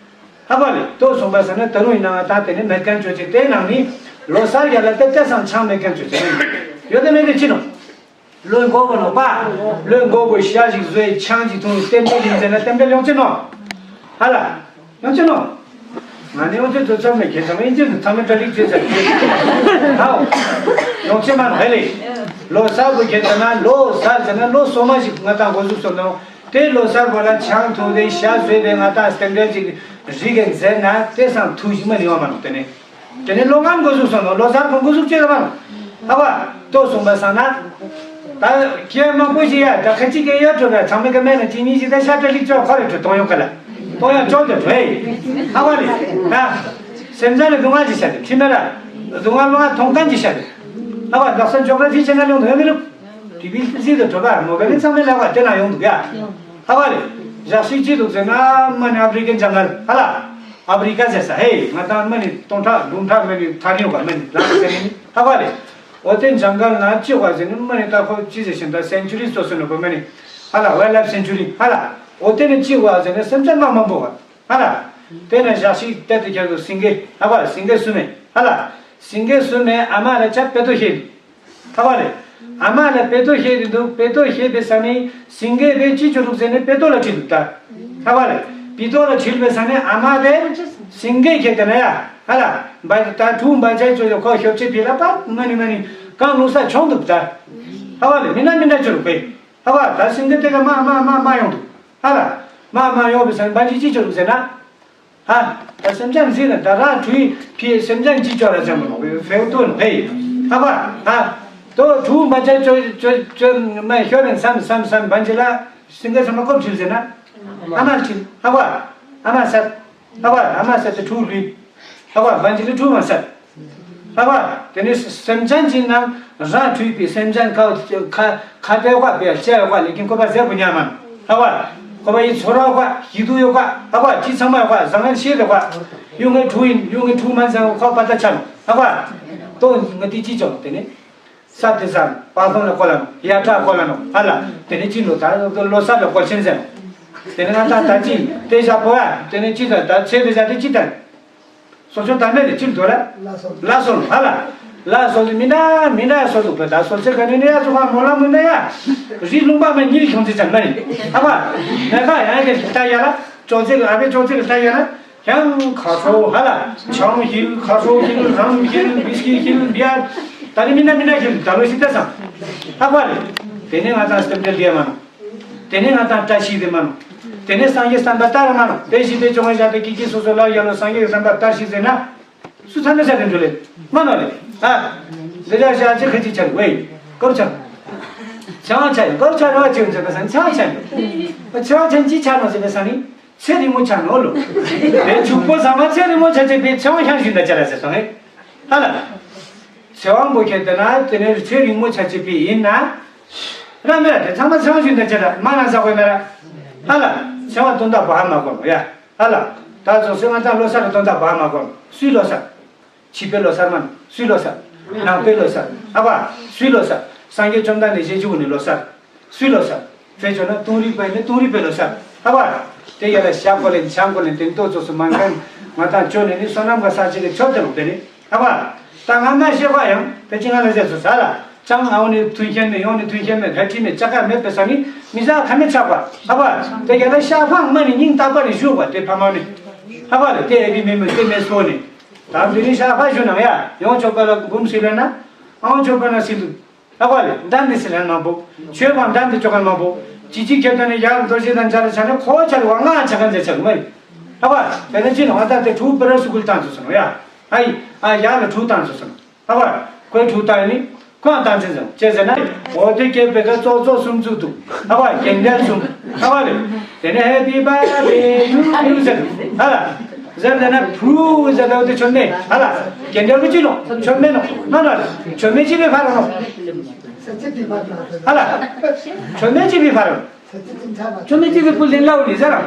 ཧ་པ་ལེ་ལྟོ་སོང་པ་ས་ནི་ད་རུང་ཡིན་ན་ང་ད་དེ་ནི་མེད་མཁན་ཅོ་ཅི་དེ་ནང་ནི་ལོ་གསར་ཡ་ལ་ཏེ་ཏེ་སང་ཆང་མེད་མཁན་ཅོ་ཅི་ཡོད་དེ་མེད་དེ་ཅི་ནོ། ལོས་མགོ་བོ་ནོ་པ། ལོས་མགོ་བོ་ཤ་ཞིག་བཟོས་ཆང་ཞིག་འཐུང་རྟེན་འབྲེལ་ཡིན་ཟེར་ན་རྟེན་འབྲེལ་ཡོང་ཅི་ནོ། ཧ་ལ། ཡོང་ཅི་ནོ། ང་ནི་ཡོང་ཅི་ཚོ་ཚང་མས་ཁྱེད་ཚང་མ་ཨིན་ཇི་ནི་ཚང་མས་གྲ་སྒྲིག་བྱས་ཚར་ཧའོ། ཡོང་ཅི་མ་ནོ་ཧེ་ལེ། ལོ་གསར་བུ་ཁྱེད་ཚང་ན་ལོ་གསར་ཟེར་ན་ལོ་སོ་མ་ཞིག་ང་དང་འགོ་འཛུགས་སོང་ནོ། དེ་ལོ་གསར་བུ་ལ་ཆང་འཐུང་རེ་ཤ་བཟོས་རེ་ང་དང་རྟེན་འབྲེལ་ཅིག་རིག་གན་ཟེར་ན་དེ་སང་ཐུག་ཞིག་མ་ནི་ཡོང་མ་ནོ་དེ་ནི། དེ་ནས་ལོ་ལྔ་འགོ་བཙུགས་སོང་ནོ་ལོ་གསར་གོང་འགོ་བཙུགས་བྱས་ལ་མ་ནོ། ཧ་བ། ལྟོ་སོང་པ་སང་ན། ད་ཁྱེད་མང་པོ་ཞིག་ཡ་ད་ཁ་ཅིག་གིས་ཡོད་འགྲོ་བས་ཚང་མས་ཀ་མེད་ན་ཅི་ཉིད་ཞིག་ད་ཤ་ཏྲ་ལིག་ཅོག་ཁོ་རེ་འགྲོ་གཏོང་ཡོང་ག་ལ། གཏོང་ཡ་ཅོག་དེ་འགྲོ་ཧེ། ཧ་བ་ལེ། ད། སེམས་ཅན་ལ་སྡུག་བསྔལ་ཅི་བྱ་དེ་ཁྲིམས་མེད་ར། སྡུག་བསྔལ་མ་མཐོང་མཁན་ཅི་བྱ་དེ། ཧ་བ་ད་སོ་འཇོག་ར་ཕི་ཆེ་ན་ལོང་དུ་ཡོད་མི་རུ། དེ་བིལ་ཏི་སི་དུ་གྲོད་པ་མོ་ག་ལི་ཚང་མའི་ལག་པ་དེ་ན་ཡོང་འདུག་ཡ། ཧ་བ་ལེ། ཞག་ཤིག་ཅི་འདུག་ཟེར་ན་མ་ནི་ཨ་ཕི་རི་ཀན་ཇང་གལ་ཧ་ལ། ཨ་ཕི་རི་ཀ་ཟེར་ས་ཧེ་ང་དང་མ་ནི་སྟོང་ཕྲག་འབུམ་ཕྲག་མ་ནི་ཐ་རིང་བ་མ་ནི་ལག་ཟེར་ནི་ཧ་བ་ལེ། འོ་དེ་ཇང་གལ་ན་ཅི་བ་ཟེར་ནི་མ་ནི་ད་ཁོ་ཅི་ཟེར་ཤིན་ད་སེན་ཅུ་རི་སོ་སོ་ནི་བ་མ་ནི་ཧ་ལ་ཝའིལ་ལའིཕ་སེན་ཅུ་རི་ཧ་ལ། འོ་དེ་ནི་ཅི་བ་ཟེར་ནི་སེམས་ཅན་མ་མང་པོ་བ་ཧ་ལ། དེ་ནི་ཞག་ཤིག་ཏེ་ཏེ་ཁྱེར་དུ་སིང་གེ་ཧ་བ་སིང་གེ་སུ་མེ་ཧ་ལ། སིང་གེ་སུ་མེ་ཨ་མ་ལ་ཆ་པེ་ཏོ་ཤེས། ཧ་བ་ལེ། ཨ་མ་ལ་པེ་ཏོ་ཤེས་ཏེ་འདུག་པེ་ཏོ་ཤེས་པའི་ས་ནས་སིང་གེ་པེ་ཅི་ཅོ་རུག་ཟེར་ནས་པེ་ཏོ་ལ་ཁྲིད་འདུག་ད། ཧ་བ་ལེ། པེ་ཏོ་ལ་ཁྲིད་པའི་ས་ནས་ཨ་མ་དེ་སིང་གེ་ཁྱེར་ཏེ་ན་ཡ་ཧ་ལ། འབའ་ད་ཕྲུ་གུ་འབའ་ཆ་ཅོ་ཅོ་ཁོ་ཤོབ་ཆེ་ཕི་ལ་པ་མ་ནི་མ་ནི་གང་ལུག་ས་ཆོང་འདུག་ད། ཧ་བ་ལེ་མི་ན་མི་ན་ཅོ་རུག་པེ། ཧ་བ་ད་སིང་གེ་དེ་ག་མ་མ་མ་མ་ཡོང་འདུག་ཧ་ལ། མ་མ་ཡོང་པའི་ས་ནས་འབའ་ཅི་ཅི་ཅོ་རུག་ཟེར་ན། ཧ། ད་སེམས་ཅན་ཟིན་ན་ད་རང་གྲུའི་ཕིའི་སེམས་ཅན་གྱིས་ཅོ་ར་ཅན་མོ་ནོ་ཕེའུ་ཏོ་ནོ་ཧེ། ཧ་བ། ཧ། དོ་གྲུ་མ་ཅན་ཅོ་ཅོ་ཅོ་མ་ཤོར་བའི་སམ་སམ་སམ་བན་ཅི་ལ་སིང་གེ་སམ་ལ་ཀོབ་ཆིལ་ཟེར་ན། ཨ་མ་ཆིལ། ཧ་བ། ཨ་མ་སད། ཧ་བ། ཨ་མ་སད་དེ་གྲུ་ལུས། ཧ་བ་བན་ཅི་ལ་གྲུ་མ་སད། ལྷག་པ། དེ་ནི་སེམས་ཅན་གྱི་ནང་རང་འཁྲུལ་པའི་སེམས་ཅན་ཁ་ཁ་ཁ་བདེ་བ་བས་བཅས་པ་ལས་ཀྱི་འཁོར་བ་ཟད་པོ་ཉམས་མ་ནོ། ལྷག་པ། འཁོར་བ་ཡི་ཚོར་བ་ཞིག་ཏུ་ཡོད་པ། ལྷག་པ། ཅི་ཚང་མ་ཡོད་པ་བཟང་ངན་ཤེས་ལེགས་པ། ཡུལ་ངའི་ཕྲུ་ཡིན་ཡུལ་ངའི་ཕྲུ་མ་ཚང་ཁོ་པ་ད་ཆ་ནོ། ལྷག་པ། ཏོ་ང་དེ་ཅི་ཅོག་དེ་ནི། ས་དེ་ས་པ་ཐོང་ལ་ཀོ་ལ་ནོ། ཡ་ཁྲ་ཀོ་ལ་ནོ། ཧ་ལ། དེ་ནི་ཅི་ལོ་ད་ལོ་ས་ལ་ཀོ་ཆེན་ཟེར་ནོ། དེ་ནི་ང་ད་ད་ཅི་དེ་ཞག་པོ་ཡ་དེ་ནི་ཅི་ད་ད་ཚེ་དེ་ཞག་དེ་ཅི་ད། སོ་སོ་ད་མེད་ལ་ཅི་འདོད་ལ། ལ་སོ་ལ་ཧ་ལ། ལ་སོ་སོ་མི་འདྲ་མི་འདྲ་སོ་སོ་བོད་ད་སོ་སོ་ག་ནི་ནི་ཡ་ཚོ་ཁ་མོ་ལ་མོ་ན་ཡ། རི་ལུང་པ་མ་ཉིལ་ཁྱོང་ཚེ་ཅན་མ་ནི། ཨ་བ། ན་ཁ་ཡ་གི་ད་ཡ་ལ། ཅོ་ཚེ་ཨ་བེ་ཅོ་ཚེ་ད་ཡ་ལ། ཡང་ཁ་ཧྲོ་ཧ་ལ། ཆང་ཧིལ་ཁ་ཧྲོ་ཧིལ་རམ་ཧིལ་བིས་ཀི་ཧིལ་བི་ཡར། ད་ནི་མི་འདྲ་མི་འདྲ་ཧིལ་ད་ལོ་ཞིག་ད་སང་། ཨ་བ་ལེ། དེ་ནི་ང་ད་སྟེམ་དེ་ལ་ཡ་མ་ནོ། དེ་ནས་ང་དང་བཀྲ་ཤིས་དེ་མ་ནོ། དེ་ནས་སངས་རྒྱས་བསྟན་པ་དར་མ་ནོ། དཔེ་ཞིག་དེ་བྱུང་བ་བཞག་སྟེ་ཀི་ཀི་སོ་སོ་ལ་ཡ་ལོ་སངས་རྒྱས་བསྟན་པ་དར་ཞིག་ཟེར་ན། སུ་ཚང་མས་ཟེར་དེ་འགྲོ་ལེ། མ་ནོ་ལེ། ཨ། འདི་ལ་བཞག་ཅི་ཁ་ཅིག་ཆར་བས། ཀོར་ཆ། ཆང་ཆ་ཡིན་ཀོར་ཆ་རོ་ཅི་ཡོད་ཟེར་བ་སང་ཆང་ཆ་ཡིན། ཆང་ཆ་ཅི་ཆ་ནོ་ཟེར་བ་སང་ནི། ཚེ་རིང་མོ་ཆ་ནོ་ལོ། དེ་ཕྱུག་པོ་ཚང་མ་ཚེ་རིང་མོ་ཆ་ཅེས་པའི་ཆང་ཤང་ཞིག་ད་ཆ་ལ་ཟེར་སོང་ངས། ཧ་ལ། ཚེ་དབང་པོ་ཁྱེད་དེ་ན་དེ་ནས་ཚེ་རིང་མོ་ཆ་ཅེས་པའི་ཡིན་ན། ར་མེ་ར་དེ་ཚང་མ་ཚང་ཞིག་འདི་ཆེ་ར་མ་ན་ས་གོ་མེ་ར། ཧ་ལ། ཚེ་དབང་དོན་དག་བ་མ་གོ་ཡ། ཧ་ལ། ད་ཚོ་སེ་ང་ཚང་ལོ་སར་དོན་དག་བ་མ་གོ། སུའི་ལོ་སར། བྱིས་པའི་ལོ་སར་མ་ནི་སུའི་ལོ་སར། ནང་པའི་ལོ་སར། ཨ་བ། སུའི་ལོ་སར། སངས་རྒྱས་བཅོམ་ལྡན་འདས་རྗེས་འཇུག་ནི་ལོ་སར། སུའི་ལོ་སར། ཕེ་ཆོ་ན་ཏུང་རིག་པའི་ནི་ཏུང་རིག་པའི་ལོ་སར། ཨ་བ། དེ་ཡ་ལ་ཤ་གོ་ལེན་ཆང་གོ་ལེན་དེ་ཏོ་ཚོ་སུ་མང་གང་ང་དང་ཅོ་ནི་ནི་བསོད་ནམས་ག་ས་ཅི་གི་ཆོ་དེ་ལོ་དེ་ནི། ཨ་བ། ད་ང་མ་ཤེས་པ་ཡང་དེ་ཅི་ང་ལ་ཟེར་ཚོ་ས་ལ། ཅང་ཨའོ་ནི་མཐུན་ཤེས་མེད་ཡོང་ནི་མཐུན་ཤེས་མེད་ལྷ་ཁྲིད་མེད་ཅ་ཀ་མེད་པའི་ས་ནི་མི་ཟ་ཁ་མེད་ཆག་པ། ཨ་བ། དེ་ག་ལ་ཤ་ཕང་མ་ནི་སྙིང་ཏག་པ་ནི་ཞུ་བ་དེ་ཕ་མ་ནི། ཨ་བ་ལ་དེ་ཨེ་བི་མེ་མེ་དེ་མེ་སོ་ནི། ད་འདི་ནི་ཤ་ཕ་ཞུ་ནང་ཡ་ཡོང་ཆོག་པ་ལ་འབུམ་སི་ལ་ན། ཨའོ་ཆོག་པ་ན་སི་ལུ། ཨ་བ་ལེ། འདྲ་འདི་སི་ལན་མང་པོ། ཆོས་པ་འདྲ་འདི་ཅོ་ག་མང་པོ། ཅི་ཅི་ཁྱེད་ད་ནི་ཡར་རྡོ་རྗེ་དང་འཇའ་ལ་ཆ་ནས་ཁོ་ཆ་རུ་བ་ང་ཆ་ག་འཇའ་ཆ་རུ་མ་ཡིན། ཨ་བ། དེ་ནས་ཅི་ནོ་ཨ་ད་དེ་ཕྲུ་པ་ར་སུ་ཀུལ་བཏང་ཚུ་སོང་ཡ། ཨ་ཡི། ཨ་ཡ་ལ་ཕྲུ་བཏང་ཚུ་སོང་། ཨ་བ། ཁོའི་ཕྲུ་བཏང་ནི། ཁོ་ཨ་བཏང་ཚུ་སོང་ཅེས་ཟེར་ན། འོ་དེ་སྐྱེས་པའི་ག་ཙོག་ཙོག་སུམ་ཚུགས་འདུག་ཨ་བ། རྒན་རྒྱལ་གསུམ། ཨ་བ་ལེ། དེ་ནས་Happy Birthday to you ཟེར། ཨ་ལ། ཟེར་ནས་ན་ཕུ་ཟེར་ལ་འོ་དེ་ཆོ་མེད་ཨ་ལ། རྒན་རྒྱལ་གྱི་ལོ་ཆོ་མེད་ནོ་མ་ནོ་ལ། ཆོ་མེད་ཅི་བའི་ཕ་རོ་ནོ་ཨ་ལ། ཆོ་མེད་ཅི་བའི་ཕ་རོ། ཆོ་མེད་ཅི་བའི་ཕུལ་ལེན་ལ་འོ་ལི་ཟེར་ར།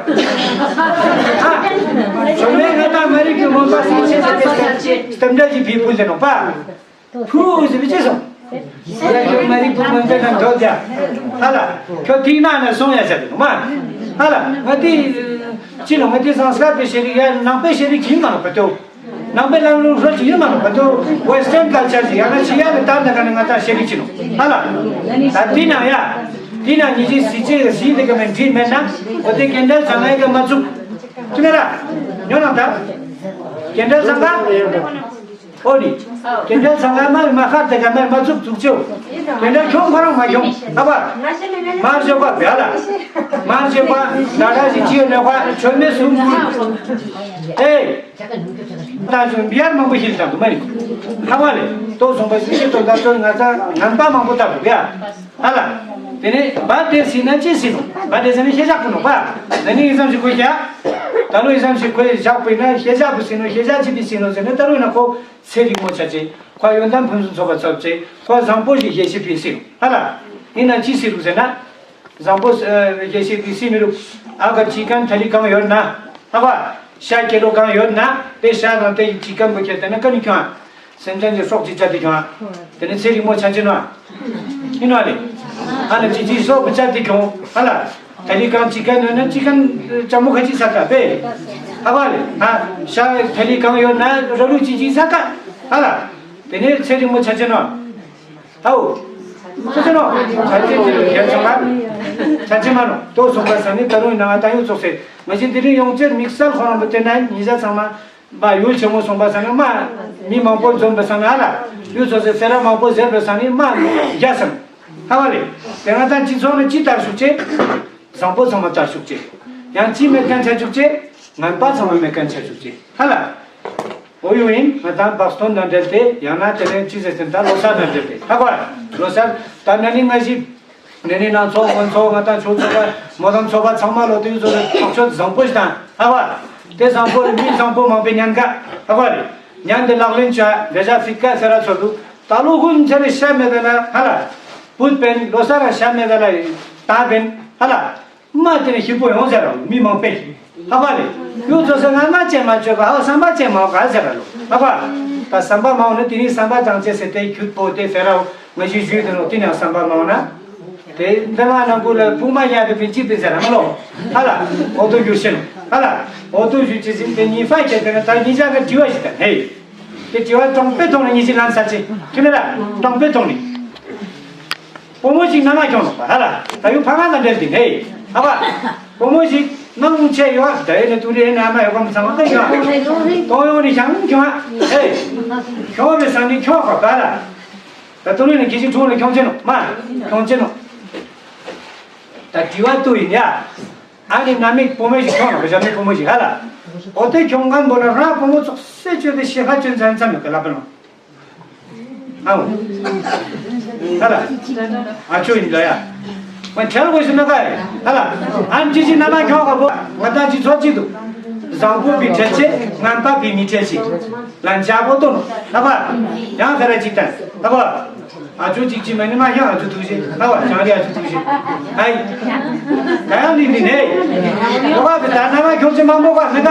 ཆོ་མེད་ང་དང་མ་རིག་གི་མོ་པ་སི་ཆེ་ཆེ་ཆེ་སྟེམ་འདྲ་གྱི་བི་ཕུལ་ལེན་ནོ་པ། ཕུ་ཟེར་བི་ཅི་སོང་། ཡ་ཁྱོད་མ་རིག་པོ་མང་པོ་ན་འགྲོ་དེ། ཧ་ལ། ཁྱོད་ཐིག་ན་ན་སོང་ཡ་ཟེར་ནོ་མ། ཧ་ལ། ང་དེ། ཅི་ནོ་ང་དེ་སང་སྐད་པའི་ཤེས་རིག་ཡ་ནང་པའི་ཤེས་རིག་ཡིན་མ་ནོ་བ་དོ། ནང་པའི་ལམ་ལུགས་ཧྲོལ་གྱི་ཡིན་མ་ནོ་བ་དོ། Western culture ཡིན་ཡང་ན་ཕྱི་ཡ་ནི་ད་ནི་ང་ནི་ང་ད་ཤེས་རིག་ཅི་ནོ། ཧ་ལ། ད་དེ་ན་ཡ། དེ་ན་ཉི་ཤུ་སི་ཅི་སི་དེ་ག་མེད་འདྲི་མེད་ན། འོ་དེ་ཀེན་ཌལ་ཚང་ང་ཡི་ག་མ་བཙུགས། ཅི་མེད་ར། ཉོ་ན་ད། ཀེན་ཌལ་ཚང་ང་། ཨོ་ནི། ཀེན་ཌལ་ཚང་ང་མ་མ་ཁར་དེ་ག་མ་མ་བཙུགས་བཙུགས་ཆེའོ། ཀེན་ཌལ་ཁྱོང་ཁོ་རང་མ་ཁྱོང་། ཨ་བ། མར་བྱེད་པ་བེ་ལ། མར་བྱེད་པ་ད་ད་ཞིག་ཅི་ཡོད་ནས་པ་ཆོད་མེད་གསུམ་དགུ། ཨེ། ད་ཞུ་བི་ཡར་མང་པོ་ཞིག་དང་དུ་མ་ཡིན། ཧ་བ་ལེ། ཏོ་སོང་པ་ཞིག་ཞིག་ཏོ་ད་ཏོ་ང་ཚ་ངན་པ་མང་པོ་ལྟ་དགོས་ཡ། ཧ་ལ། དེ་ནས་བ་དེ་སྲིད་ན་ཅི་སྲིད་ནོ། བ་དེ་སྲིད་ན་ཤེས་བྱ་ཀུན་ནོ་པ། ན་ནིང་ཡིན་ཙམ་ཞིག་གོ་ཡ། ད་ལོ་ཡིན་ཙམ་ཞིག་གོ་ཡ་བཞག་པས་ན་ཤེས་བྱ་ཀུན་སྲིད་ནོ། ཤེས་བྱ་ཅི་པའི་སྲིད་ནོ་ཟེར་ན་ད་ལོ་ཡིན་ན་ཁོ་ཚེ་རིང་མོ་ཆ་ཅེ། ཁོ་ཡོན་ཏན་ཕུན་སུམ་ཚོགས་པ་ཚོགས་ཅེ། ཁོ་བཟང་པོ་ཞིག་ཤེས་བྱེད་པའི་སྲིད་ནོ། ཧ་ལ། ཡིན་ན་ཅི་སྲིད་རུག་ཟེར་ན། བཟང་པོ་ཨ་ཤེས་བྱེད་པའི་སྲིད་མི་རུག་ཨ་ག་ཅི་གང་ཐ་ལི་གང་ཡོད་ན། ཧ་བ། ཤ་ཀེ་ལོ་གང་ཡོད་ན། དེ་ཤ་དང་དེ་ཅི་གང་བུ་ཁྱེར་དེ་ན་ཀ་ནི་ཁྱོང་ཨ། སེམས་ཅན་གྱི་སྲོག་ཅིག་བཅད་དེ་ཁྱོང་ཨ། དེ་ནི་ཚེ་རིང་མོ་ཆ་ཅི་ནོ་ཨ། ཡིན་ནོ་ཨ་ལེ། ཨ་ན་ཅི་ཅི་སྲོག་བཅད་དེ་ཁྱོང་ཨ་ལ། ད་རི་གང་ཅི་ག་ནོ་ན་ཅི་ག་ཅ་མོ་ཁ་ཅི་ས་ཀ་པེ། ཨ་བ་ལེ། ཨ་ཤ་ད་རི་གང་ཡོད་ན་ར་ལུ་ཅི་ཅི་ས་ཀ་ཨ་ལ། དེ་ནི་ཚེ་རིང་མོ་ཆ་ཅི་ནོ་ཨ། ཨའོ། ཁ་ཅི་ནོ་ཆ་ཅི་ཅི་རུ་ཁྱེར་ཆོག་ག་ཆ་ཅི་མ་ནོ་ཏོ་སོང་པ་ས་ནི་ད་རུང་ཡིན་ན་ང་ད་ཡོད་ཙོག་སེ་མ་གཞི་དེ་རིང་ཡོང་ཅེར་དམིགས་བསལ་ཁོ་རང་བུ་དེ་ན་ཉི་ཟ་ཚང་མ། མ་ཡུལ་ཆེན་མོ་སོང་པ་ས་ན་མ། མི་མང་པོ་འཛོམས་པ་ས་ན་ཨ་ལ། ཡུལ་ཚོ་སེ་སེ་ར་མང་པོ་ཟེར་པ་ས་ནི་མ། རྒྱ་སམ། ཧ་བ་ལེ། དེ་ང་ད་སྤྱི་ཚོགས་ནི་ཅི་ལྟར་ཞུགས་ཅེ། བཟང་པོ་ཚང་མ་ལྟར་ཞུགས་ཅེ། ཡང་ཅི་མེད་མཁན་ཆ་ཞུགས་ཅེ། ངན་པ་ཚང་མ་མེད་མཁན་ཆ་ཞུགས་ཅེ། ཧ་ལ། འོ་ཡུ་ཡིན་ང་ད་བག་སྟོན་དང་འབྲེལ་ཏེ་ཡང་ན་དེ་ནས་ཅི་ཟེར་ཟེར་ད་ལོ་གསར་དང་འབྲེལ་ཏེ། ཧ་གོ་ལོ་གསར་ད་ན་ནི་ང་ཞིག་ནས་ནི་ནང་ཚོགས་དགོན་ཚོགས་ང་དང་ཆོས་ཚོགས་པ་མོ་དང་ཚོགས་པ་ཚང་མ་ལོ་དེའི་ཚོ་ལ་ཐག་ཆོད་བཟང་པོ་ཞིག་དང་ཧ་བ། དེ་བཟང་པོ་ལ་མི་བཟང་པོ་མང་པོའི་ཉེན་ཁ་ཧ་བ་རེད། ཉན་དེ་ལག་ལེན་བྱ་དེ་ཤ་ཕི་ཀ་ཟེར་ར་ཚོ་འདུག་ད་ལོ་ཀུན་ཚེ་རེ་ཤ་མེད་པ་ན་ཧ་ལ། བུད་པེན་ལོ་ས་ར་ཤ་མེད་པ་ལ་ད་པེན་ཧ་ལ། མ་དེ་ནས་ཞིག་པོ་ཡོང་ཟེར་ར་མི་མང་པེ། ཧ་བ་ལེ། ཡུ་ཚོ་ས་ང་མ་ཅན་མ་བཅོས་པ་ཧ་བསམ་པ་ཅན་མ་ག་ཟེར་ར་ལོ། ཧ་བ། ད་བསམ་པ་མ་འོང་ན་དེ་ནི་བསམ་པ་དང་བཅས་ཟེར་ཏེ་ཁྱུད་པོ་དེ་ཟེར་ར་ང་ཞིག་ཞུས་དེ་ནོ་དེ་ནས་བསམ་པ་མ་འོང་ན། དེ་འདི་མ་ནང་ཁུལ་ལ་ཕུག་མ་ཡ་དེ་པིན་ཅི་པིན་ཟེར་ར་མ་ལོ། ཧ་ལ། འོ་དོ་ཞུ་ཤེས་ནོ། ཧ་ལ། འོ་དོ་ཞུ་ཅི་ཟིན་དེ་ཉི་ཧྥ་ཁྱེར་དེ་ནི་ད་ཉི་ཤ་ག་དྲི་བ་ཞིག་དང་ཧེ། དེ་དྲི་བ་གྲངས་པའི་ཐོག་ནས་ཉི་ཤི་ལན་ས་ཆེ་ཁྱི་མེ་ར་གྲངས་པའི་ཐོག་ནས། བུ་མོ་ཞིག་མནའ་མ་ཁྱོང་ནོ་པ་ཧ་ལ། ད་ཡུ་ཕ་མ་དང་འབྲེལ་ཏེ་ཧེ། ཧ་བ། བུ་མོ་ཞིག་ནང་ཆེ་ཡོད་ད་ཡེ་ནས་ཏུ་རེ་ནས་མ་ཡོད་གམ་ཚང་མ་ཡོད། གཏོང་ཡོང་ནས་ཞང་ཁྱོང་ཧེ། ཁྱོང་བའི་སང་ནི་ཁྱོང་ག་པ་ལ། ད་ཏུ་རེ་ནས་ཁྱི་ཞིག་འཁྲུངས་ནས་ཁྱོང་ཆེ་ནོ་མ། ཁྱོང་ཆེ་ནོ། ད་དྲི་བ་ཏུ་ཡིན་ཡ། ཨ་ནི་ན་མིག་བུ་མོ་ཞིག་ཁྱོང་ནོ་བཞག་མིག་བུ་མོ་ཞིག་ཧ་ལ། འོ་དེ་ཁྱོང་མཁན་པོ་ན་རང་བུ་མོ་ཙོག་སེ་བཅོས་ཏེ་ཞེ་ཁ་བཅོས་མཚམས་མཚམས་ཡོད་གི་ལབ་པ་ནོ། ཨའོ། ཧ་ལ། ཨ་ཆོ་ཡིན་ལ་ཡ། མ་ཁྱེར་དགོས་ཤི་ན་ག་ཧ་ལ། ཨ་ནི་ཅི་ཞིག་ན་མ་ཁྱོང་ག་པོ་ང་ད་ཅི་ཚོ་ཅི་འདུག་བཟང་པོ་པའི་འཕྲལ་ཆེ་ངན་པ་པའི་མི་འཕྲལ་ཆེ། ལན་ཆགས་པོ་ཏོ་ནོ་ཧ་བ། ཡང་ཁ་ར་ཅིག་ཏན་ཧ་བ། ཨ་ཅོ་ཅིག་ཅི་མ་ནི་མ་ཡང་ཨ་ཅོ་ཐུག་ཤེས་ཧ་བ་བྱང་རི་ཨ་ཅོ་ཐུག་ཤེས། ཧའི། ད་ཡང་ནི་ནི་ནེ། ཡོ་བ་བི་ད་ན་མ་ཁྱོང་ཅི་མང་པོ་ག་ནི་ག་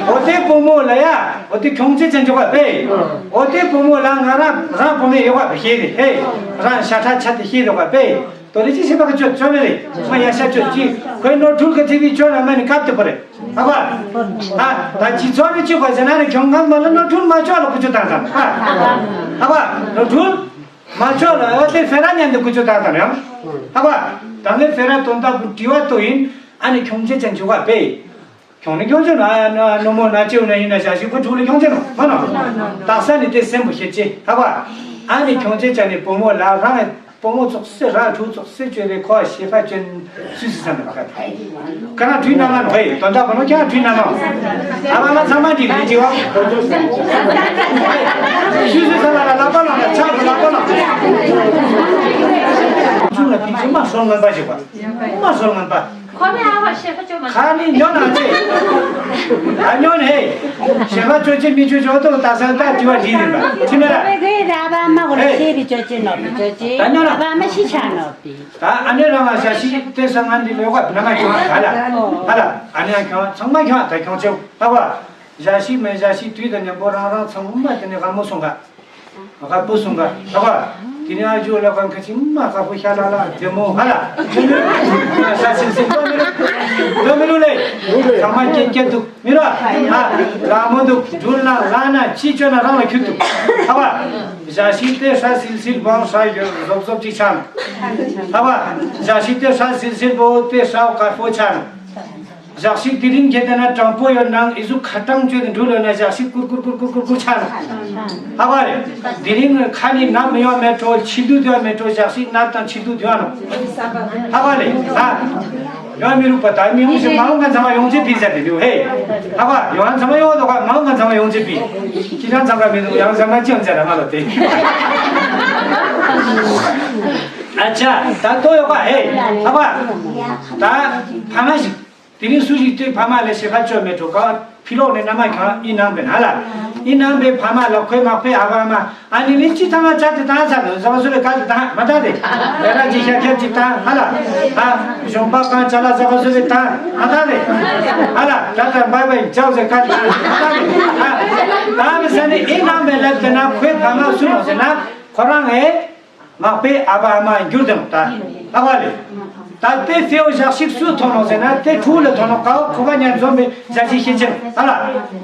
འོ་དེ་བུ་མོ་ལ་ཡ། འོ་དེ་ཁྱོང་ཅི་ཅན་ཅོ་ག་པེ། འོ་དེ་བུ་མོ་ལ་ང་རང་རང་བུ་མོ་ཡོ་བ་བི་ཤེས་ནི་ཧེ། རང་ཤ་ཁྲ་ཆ་དེ་ཤེས་ཡོ་ག་པེ། དོ་ལི་ཅི་ཤེས་པ་ག་ཅོ་ཅོ་མེ་རེ། མ་ཡ་ཤ་ཅོ་ཅི་ཁོའི་ནོར་འཁྲུལ་ག་ཐི་བི་ཅོ་ན་མ་ནི་ཀབ་ཏེ་པོ་རེ། ཧ་བ། ཨ་ད་ཅི་ཚོ་ནི་ཅི་གོ་ཟེར་ན་ནི་ཁྱོང་ང་མ་ལ་ནོར་འཁྲུལ་མ་ཅོ་ལ་གུ་ཅོ་ཏང་ཏང་ཧ། ཧ་བ། ནོར་འཁྲུལ། མ་ཆོག་ལ་ཨ་དེ་ཧྥེ་ར་ཉན་དུ་ཀུ་ཅོ་ཏང་ཏང་ཡང་། ཧ་བ། ད་ནི་ཧྥེ་ར་དོན་དག་པུ་དྲི་བ་ཏོ་ཡིན། ཨ་ནི་ཁྱོང་ཆེ་ཅན་ཆུ་བ་པེ། ཁྱོང་ནི་ཁྱོང་ཆེ་ན་ཨ་ནོ་མོ་ན་ཅེའུ་ན་ཡིན་ན་ཞག་ཞིག་པུ་ཕྲུག་ལ་ཁྱོང་ཆེ་ནོ་མ་ནོ། དག་ས་ནི་དེ་སེམས་པུ་ཤེས་ཅེ་ཧ་བ། ཨ་ནི་ཁྱོང་ཆེ་ཅན་ནི་བུ་མོ་ལ་རང་བུ་མོ་ཙོག་སེ་ར་ཕྲུག་ཙོག་སེ་བཅོས་པའི་ཁོ་ཞེ་ཕ་ཅན་སུ་སི་ས་མེ་བ་ག་ད། ཁ་ན་དུས་ན་མ་ནོ་ཧེ་དོན་དག་པོ་ནོ་ཁྱ་དུས་ན་མ། ཨ་མ་ལ་ཚང་མ་འདི་རེད་ཅི་བ། ཤུ་ཤུ་ཚང་མ་ལ་ལག་པ་ལ་ཆག་གི་ལག་པ་ལ། ཆུ་ལ་དེ་ཅི་མ་སོང་ངན་པ་ཞིག་བ། མ་སོང་ངན་པ། ཁོ་མེ་ཨ་བ་ཤེ་ཁ་ཅོ་མ། ཁ་ནི་ཉོ་ན་ཅི། ཨ་ཉོ་ནི་ཧེ། ཤེ་ཁ་ཅོ་ཅི་མི་ཅོ་ཅོ་ཏོ་ད་ས་ད་ཅི་བ་ལི་ནི་མ། ཅི་མེ་ར། ཨ་བ་མ་གོ་ལ་ཤེ་བི་ཅོ་ཅི་ནོ་བི་ཅོ་ཅི། ཨ་ཉོ་ན། ཨ་བ་མ་ཤི་ཆ་ནོ་བི། ད་ཨ་ནེ་རང་ང་ཞག་ཤི་དེ་ས་ང་འདི་ལོ་ག་ན་མ་ཁྱོང་ག་ལ། ཧ་ལ། ཨ་ནེ་ཁྱོང་ཚང་མ་ཁྱོང་ད་ཁྱོང་ཆེ་ཧ་བ། ཞག་ཤི་མེ་ཞག་ཤི་དུས་དང་མཉམ་པོ་རང་རང་ཚང་མ་དེ་ནས་དགའ་མོ་སོང་ག་དགའ་པོ་སོང་ག་ཧ་བ། དེ་ནས་ཨ་ཇོ་ལ་གང་ཁ་ཅི་མ་དགའ་པོ་ཤ་ལ་ལ་བདེ་མོ་ཧ་ལ། ཞག་ཤི་སིང་པ་མི་རུ་མི་རུ་ལེ། ཚང་མ་སྐྱེ་སྐྱེ་འདུག་མི་ར། ཨ། ལ་མོ་འདུག་འགྲུལ་ལ་ལ་ན་ཅི་བཅོས་ན་རང་ལ་ཁྱུད་འདུག་ཧ་བ། ཞག་ཤི་དེ་ཧྲ་སིལ་སིལ་བང་ཧྲ་ཡོད་ཟོབ་ཟོབ་ཅིག་ཆགས་ནོ། ཧ་བ། ཞག་ཤི་དེ་ཧྲ་སིལ་སིལ་བོ་དེ་ཧྲ་དཀར་པོ་ཆགས་ནོ། ཞག་ཤི་དེ་རིང་ཁྱེད་དེ་ན་དྲང་པོ་ཡོད་ནང་ཨི་ཟུ་ཁ་གྲང་བཅོས་ཏེ་འགྲུལ་ཡོད་ན་ཞག་ཤི་ཀུར་ཀུར་ཀུར་ཀུར་ཀུར་ཀུར་ཆགས་ནོ། ཧ་བ་རེ། དེ་རིང་ཁ་ནི་ནམ་ཡོད་མེད་འགྲོ་ཕྱི་དུས་དེ་ཡོད་མེད་འགྲོ་ཞག་ཤི་ནར་དང་ཕྱི་དུས་དེ་ཡོད་ནོ། ཧ་བ་རེ། ཧ། ཡོང་མི་རུག་པ་ད་མི་ཡོང་ཞིག་མ་འོང་ང་ཚང་མ་ཡོང་ཅེས་པི་ཟེར་ཏེ་འདུག་ཧེ། ཧ་བ་ཡོང་ང་ཚང་མ་ཡོང་དོ་ག་མ་འོང་ང་ཚང་མ་ཡོང་ཅེས་པི། ཁྱི་རང་ཚང་ག་མི་འདུག་ཡང་ཟ་མ་ཅི་ཡང་ཟེར་ར་མ་ལོ་དེ། ཨ་ཅག་ད་ལྟོ་ཡོད་པ་ཧེ། ཧ་བ་ད་ཕ་མ་ཞིག་དེ་རིང་སུ་ཞིག་ལྟོས་ཕ་མ་ལ་ཞེ་ཁ་བཅོ་མེད་འགྲོ་ག་ཕི་ལོག་ནས་མནའ་མ་ཁྱོད་ཨི་ནང་པའི་ན་ལ། ཨི་ནང་པའི་ཕ་མ་ལ་ཁོའི་མག་པའི་ཨ་བ་མ། ཨ་ནི་ལིན་ཅི་ཐ་མ་ཅག་དེ་ཏང་ཚར་ནོ་ཟ་བ་སུ་ལ་ག་དེ་ཏང་མ་ཏང་དེ། ཡ་ར་ཅི་ཤ་ཁྱབ་ཅི་ཏང་ཧ་ལ། ཨ། གཞོང་པ་གང་ཅ་ལ་ཟ་བ་སུ་ལ་ཏང་མ་ཏང་དེ། ཧ་ལ། ད་ལྟ་འབའ་བའི་ཅའོ་ཟེར་ག་དེ་ཏང་མ་ཏང་དེ། ཨ། ད་མི་ས་ནི་ཨི་ནང་པའི་ལབ་དེ་ན་ཁོའི་ཕ་མ་སུ་ནོ་ཟེར་ན་ཁོ་རང་ཨེ། མག་པའི་ཨ་བ་ཨ་མ་འགྱུར་དང་ད་ཨ་བ་ལེ། ད་དེ་ཕེའོ་ཞག་ཤིག་སུ་ཐོན་ནོ་ཟེར་ན་དེ་ཕྲུ་གུ་ལ་ཐོན་ནོ་ཀའོ་ཁོ་པ་ཉར་འཛོམས་པའི་ཞག་ཤིག་ཤེས་ཅན་ཨ་ལ།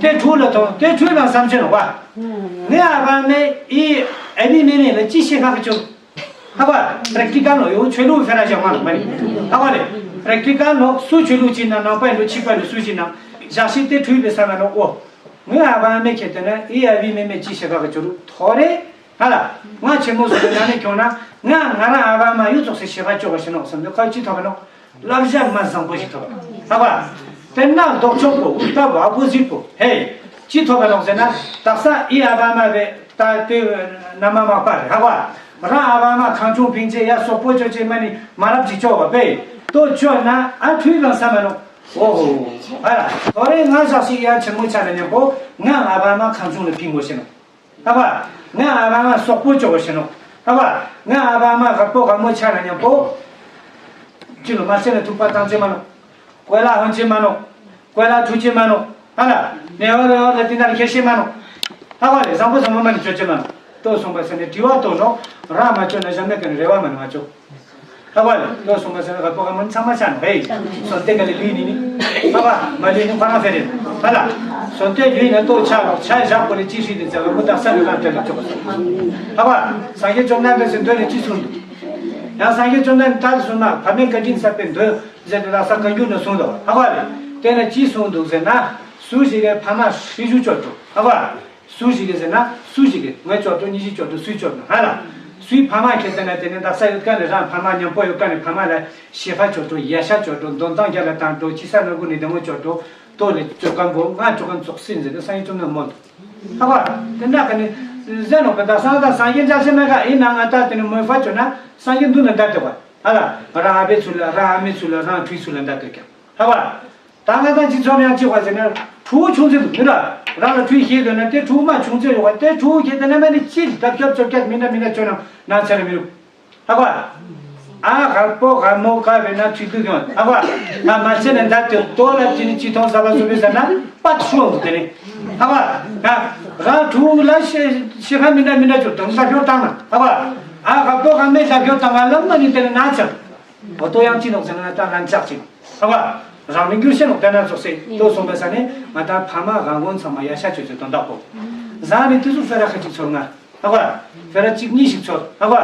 དེ་ཕྲུ་གུ་ལ་ཐོན་དེ་ཕྲུ་གུ་ལ་བསམ་ཅན་བ། ངའི་ཨ་བ་མེ་ཨི་ཨ་ནི་མེ་མེ་ལ་ཅི་ཤེས་ཁ་ཁ་ཅུ། ཨ་བ་པྲེག་ཊི་ཀལ་ལོ་ཡོ་ཆོས་ལུགས་ཕེ་ར་ཞག་མ་ལ་མ་ནི་ཨ་བ་ལེ། པྲེག་ཊི་ཀལ་ལོ་སུ་ཆོས་ལུགས་ཅི་ན་ནང་པ་ཡིན་ལོ་ཆིག་པ་ལོ་སུ་ཅི་ན་ཞག་ཤིག་དེ་ཕྲུ་གུ་པའི་ས་ན་ནོ་ཨོ། ངའི་ཨ་བ་མེ་ཁྱེད་དེ་ན་ཨི་ཨ་བི་མེ་མེ་ཅི་ཤེས་ཁ་ཁ་ཅུ་རུ་ཐོ་རེ། ང་ལ། ང་ཆེན་མོ་སུ་ལ་ཡང་ནས་ཁྱོང་ན་ང་ང་རང་ཨ་བ་མ་ཡུ་ཙོག་སེ་ཤེས་པ་ཅོག་པ་ཞིག་ནོག་བསམ་དུས་ཁ་ཅི་ཐོབ་པ་ནོག་བསླབ་བྱ་མ་བཟང་པོ་ཞིག་ཐོབ་པ་ཧ་བ། དེ་ན་ལྡོག་ཕྱོགས་པོ་ཨུལ་ཏ་བ་ཨ་པོ་ཟིད་པོ་ཧེ། ཅི་ཐོབ་པ་ནོག་ཟེར་ན་དག་ས་ཨི་ཨ་བ་མ་བས་ད་དེ་ན་མ་མག་པ་རེད་ཧ་བ། རང་ཨ་བ་མ་ཁང་ཆུང་ཕིང་ཅེ་ཡ་སོག་པོ་ཅོ་ཅེ་མ་ནི་མ་རབ་ཅིག་ཅོག་པ་པེ། ཏོ་ཅོ་ན་ཨ་ཁྲུས་གང་ས་མ་ནོག་ཨོ་ཧོ། ཨ་ལ། ད་རེས་ང་ཞག་ཞིག་ཡང་ཆེན་མོ་ཆགས་ན་མཉམ་པོ་ང་ཨ་ཕ་མ་ཁང་ཆུང་ལ་ཕིང་དགོས་ཤེ་ནོ། ཨ་ཕ། ང་ཨ་ཕ་མ་སོག་པོ་བཅོ་དགོས་ཤེ་ནོ། ཨ་ཕ། ང་ཨ་ཕ་མ་རྒད་པོ་རྒད་མོ་ཆགས་ན་མཉམ་པོ། ཅི་ལོ་མ་སེ་ལ་ཐུག་པ་བཏང་ཅེ་མ་ནོ། གོས་ལ་ཧོན་ཅེ་མ་ནོ། གོས་ལ་ཐུག་ཅེ་མ་ནོ། ཨ་ལ། ནེ་བ་རེ་བ་ལ་དེ་འདྲ་ཁྱེར་ཤེ་མ་ནོ། ཨ་ཕ་ལས་བཟང་པོ་བཟང་མོ་མ་ནི་བཅོ་ཅེ་མ་ནོ། ལྟོས་སོང་པ་སེ་ནས་དྲི་བ་ལྟོས་ནོ། རང་མ་བཅོ་ན་གཞན་མེད་ཀྱི་རེ་བ་མ་ནི་མ་བཅོ། ཧ་གོ་ལེ། ལྟོས་སོང་པ་ཟེར་ན་རྒད་པོ་རྒད་མོ་ཚང་མ་ཆ་ནོ་ཧེ། སོན་ཏེ་ག་ལེ་ལུས་ནི་ནི། ཧ་གོ། མ་ལུས་ནི་ཁོ་རང་ཕེ་རེད། ཧ་ལ། སོན་ཏེ་ལུས་ན་ལྟོས་ཆ་ལོག་ཆ་བཞག་པོ་ལེ་ཅི་ཧྲི་དེ་ཚེ་བ་མོ་དག་ས་ལུས་རང་སྤྲད་ལ་ཆོག་པ་ཟེར། ཧ་གོ། སངས་རྒྱས་བཅོམ་ལྡན་འདས་སི་མདོ་ནས་ཅི་གསུངས་འདུག་ཡང་སངས་རྒྱས་བཅོམ་ལྡན་འདས་གསུངས་ན་བུད་མེད་བཀའ་དྲིན་གསབ་པའི་མདོ་ཟེར་ཏེ་དག་ས་བཀའ་འགྱུར་ན་གསུངས་འདུག་ཧ་གོ་ལེ། དེ་ན་ཅི་གསུངས་འདུག་ཟེར་ན། སུ་ཞིག་གིས་ཕ་མ་ཧྲི་ཞུ་བཅོ་འགྲོ། ཧ་གོ། སུ་ཞིག་གིས་ཟེར་ན། སུ་ཞིག་གིས་ངས་བཅོ་འགྲོ། ཉི་ཞིག་བཅོ་འགྲོ། སུས་བཅོ་འགྲོ། ཧ་ལ། སུའི་ཕ་མ་ཁྱེར་ཏེ་ན་དེ་ནས་དག་ས་ཡོད་ཀ་ནས་རང་ཕ་མ་མཉམ་པོ་ཡོད་ཀ་ནས་ཕ་མ་ལ་ཞེ་ཕ་བཅོ་འགྲོ། ཡ་ཤ་བཅོ་འགྲོ། འདོན་ཐང་རྒྱ་ལ་བཏང་འགྲོ། ཁྱི་ས་ན་གུ་ནས་བདེ་མོ་བཅོ་འགྲོ། ལྟོས་ལེ་བཅོ་ཀ་འབོ་ང་བཅོ་ཀ་ཙོག་སྲིད་ཟེར་ཏེ་སངས་རྒྱས་བཅོམ་ལྡན་མོལ་འདུག་ཧ་གོ། དེ་འདྲ་ག་ནས་ཟེར་ནོ་པ། ད་སངས་ད་སངས་རྒྱས་འཇག་ཤེས་མེད་ཀ་ཡིན་ན་ང་ད་དེ་ནས་མོས་ཕ་བཅོ་ན་སངས་རྒྱས་འདུག་ན་འདའ་དེ་བ། ཧ་ལ། རང་ཨ་ཕའི་ཚུལ་ལ་རང་ཨ་མའི་ཚུལ་ལ་རང་ཕྲུའི་ཚུལ་ལ་འདའ་དེ་ཀྱང་། ཧ་གོ། ད་ང་ད་ཅི་ཚོམ་ཡང་ཅི་བ་ཟེར་ན་ཕྲུ་གུ་ཆུང་ཚེ་འདུག་མི་ར། རང་ལ་ཕྲུ་ཤེས་དོན་ན་དེ་ཕྲུ་གུ་མ་ཆུང་ཚེ་ཡོད་བ་དེ་ཕྲུ་གུ་ཁྱེར་ཏེ་ན་མ་ནི་ཅི་ལ་བཅོ་བཅོ་སྐྱག་མི་འདྲ་མི་འདྲ་བཅོ་ན་ན་ཚེ་ར་མི་རུ། ཧ་གོ། ཨ་རྒད་པོ་རྒད་མོ་ག་བས་ན་ཚུལ་དུ་ཡོང་། ཧ་གོ། ཨ་མ་ཚེ་ནས་འདའ་དེ་ལྟོས་ལ་ཅི་ནི་ཅི་མཐོང་ས་བ་སུ་བས་ཟེར་ན་པ་ཆུང་དེ་ནི། ཧ་གོ། ཨ་རང་ཕྲུ་གུ་ལ་ཤེས་ཤེས་ཁ་མི་འདྲ་མི་འདྲ་བཅོ་དོན་ད་ཤོར་བཏང་ན། ཧ་གོ། ཨ་རྒད་པོ་རྒད་མོས་ད་ཤོར་བཏང་ང་ལ་མ་ནི་དེ་ནི་ན་ཚེ། འོ་ལྟོས་ཡང་ཅི་ནོག་ཟེར་ན་ད་ལན་ཆགས་ཅིག་ཧ་གོ། རང་མི་འགྱུར་ཤེས་ནོག་དེ་ན་ཙོག་སེ་ལྟོས་སོང་པ་ས་ནས་ང་ད་ཕ་མ་རང་དགོན་ཚང་མ་ཡ་ཤ་ཆོས་ཚོད་དོན་དག་པོ། ཟ་ནི་དུས་སུ་ཕེ་ར་ཁ་ཅིག་ཚོར་ང་། ཧ་གོ། ཕེ་ར་གཅིག་གཉིས་ཤིག་ཚོར། ཧ་གོ།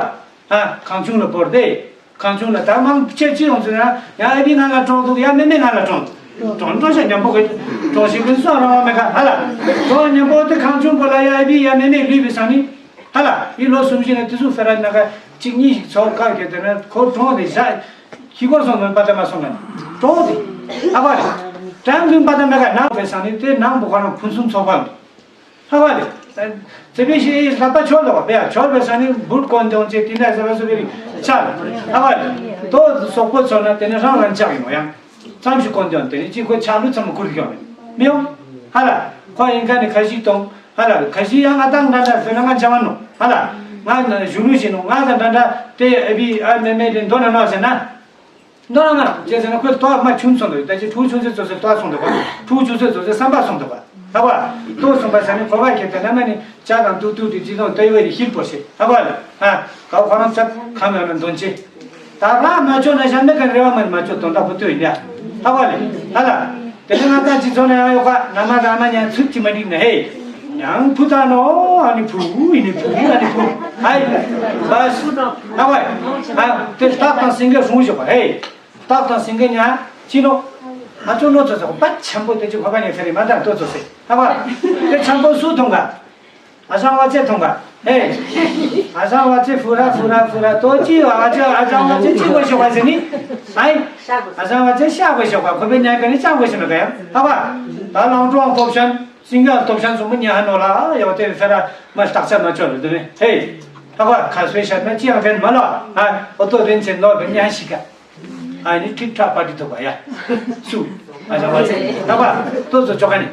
ཨ་ཁང་ཆུང་ལ་བོར་ཏེ། ཁང་ཆུང་ལ་ད་མང་ཆེ་ཅི་ཡོང་ཚོད་ན་ཡ་ཨ་བི་ང་ལ་གྲོངས་འདུག་ཡ་མེ་མེ་ང་ལ་གྲོངས་འདུག་གྲོངས་གྲོངས་ཤ་མཉམ་པོ་གི་གྲོངས་ཤིག་གི་སོང་རང་བ་མེ་ཁ་ཧ་ལ། གྲོངས་མཉམ་པོ་དེ་ཁང་ཆུང་པོ་ལ་ཡ་ཨ་བི་ཡ་མེ་མེ་ལུས་པའི་སང་ནི། ཧ་ལ། ཡི་ལོ་གསུམ་བཞི་ནས་དུས་སུ་ཕེ་ར་ན་ཁ་གཅིག་གཉིས་ཤིག་ཚོར་ཁ་གེ་དེ་ནས་ཁོ་གྲོངས་ཏེ་བཞག་ཁྱི་སྐོར་སོང་ནས་པ་ཏ་མ་སོང་ང་། གྲོངས་ཏེ། ཨ་ཕ་རེད། དྲང་དུ་པ་ཏ་མེ་ཁ་ནང་པའི་སང་ནི་དེ་ནང་པོ་ཁོ་རང་ཕུན་སུམ་ཚོགས་པ་འདུག་ཧ་བ་ལེ། ཙེ་པེ་ཤི་ལྷག་པ་ཆོར་ལོ་བ་ཡ་ཆོར་བའི་ས་ནི་འབུར་གོན་དོང་ཅེ་ཏི་ན་ཟེར་བ་སུ་བེ་རི་ཆ་ལ། ཧ་བ་ལེ། ཏོ་སོག་པོ་ཚོ་ན་དེ་ནི་རང་རང་ཆགས་ཡིན་ནོ་ཡང་། ཙམ་ཞིག་གོན་དོང་དེ་ནི་ཅི་ཁོ་ཆགས་ལུགས་ཚང་མ་ཁུར་གི་ཡོང་མི་ཡོང་། ཧ་ལ། ཁོ་ཡིན་ཁ་ནི་ཁ་ཞིག་གཏོང་། ཧ་ལ། ཁ་ཞིག་ཡང་ང་དང་འདྲ་འདྲ་ཟེར་ན་ང་ཆ་བ་ནོ། ཧ་ལ། ང་ན་གཞུང་ལུགས་ཤིག་ནོ་ང་དང་འདྲ་འདྲ་དེ་ཨ་བི་ཨ་མེ་མེ་དེ་འདོན་ན་ནོ་ཟེར་ན། མདོར་ན་ཅི་ཟེར་ན་ཁོས་ལྟོ་མ་ཆུང་སོང་འདུག་ད་ཅི་ཕྲུ་གུ་ཆུང་ཚེ་ཚོ་ཚེ་ལྟོ་སོང་འདུག་པ། ཕྲུ་གུ་ཆུང་ཚེ་ཚོ་ཚེ་བསམ་པ་སོང་འདུག་པ། ཧ་བ། ལྟོ་སོང་པ་ཟེར་ནས་ཁོ་བ་ཁྱེར་ཏེ་ན་མ་ནི་ཅ་དང་ཏུ་ཏུ་དེ་ཅི་དང་ལྟོ་ཡོད་རེ་ཤིལ་པོ་ཞེས་ཧ་བ་ལ། ཧ། ག་ཁོ་རང་ཚབ་ཁམ་ཡང་ན་འདོན་ཅི། ད་རང་མ་ཆོག་ན་གཞན་མེད་ཀྱི་རེ་བ་མ་ནི་མ་ཆོག་དོན་དག་པོ་ལྟོས་ཡིན་ཡ། ཧ་བ་ལ། ཧ་ལ། དེ་ནས་ང་ད་ཅི་ཚོ་ན་ཡང་ཡོད་ཀ་ན་མ་ད་མ་ཉན་ཚུགས་ཀྱི་མ་འགྲིག་ན་ཧེ། ཡང་ཕུ་ད་ནོ་ཨ་ནི་ཕུ་ཨི་ནི་ཕུ་ཨ་ནི་ཕུ། ཧའི། བ་སུ་ཧ་བ་ཧ། དེ་སྟག་དང་སེང་གེ་སྲུང་བཞག་པ་ཧེ། སྟག་དང་སེང་གེ་ཉ་ཅི་ནོ། ཨ་ཅོ་ནོ་ཚོ་ཚོ་པ་ཆམ་པོ་དེ་ཅི་ཁོ་པ་ཉ་ཚེ་རི་མ་དང་ཏོ་ཚོ་སེ་ཧ་བ། དེ་ཆམ་པོ་སུ་ཐོང་ག་ཨ་ཞང་བ་ཚེ་ཐོང་ག་ཧེ། ཨ་ཞང་བ་ཚེ་ཕུ་ར་ཕུ་ར་ཕུ་ར་ཏོ་ཅི་བ་ཨ་ཅོ་ཨ་ཞང་བ་ཚེ་ཅི་གོ་ཤོག་པ་ཟེར་ནི། ཨའི། ཨ་ཞང་བ་ཚེ་ཤ་གོ་ཤོག་པ་ཁོ་པའི་ཉ་ག་ནི་ཅང་གོ་ཤོག་མེད་ག་ཡ་ཧ་བ། ད་ལང་ཀྲོང་ཐོབ་ཤན། སིང་ག་ཐོབ་ཤན་སུ་མི་ཉ་ཧ་ནོ་ལ་ཡ་བ་དེ་ཕེ་ར་མ་སྟག་ཚ་མ་ཅོ་ལ་དུ་ནི་ཧེ། ཧ་བ་ཁ་སོའི་ཤ་ན་ཅི་ཡང་ཕན་མ་ལ་ཨ་ཨོ་ཏོ་རེན་ཆེ་ནོ་བེ་ཉ་ཤི་ག་ཨ་ནི་ཁྲིག་ཁྲག་པ་ཏི་ཐོབ་པ་ཡ། སུ། ཨ་ཞང་བ་ཚེ། ད་པ། ཏོ་ཚོ་ཅོ་ག་ནི།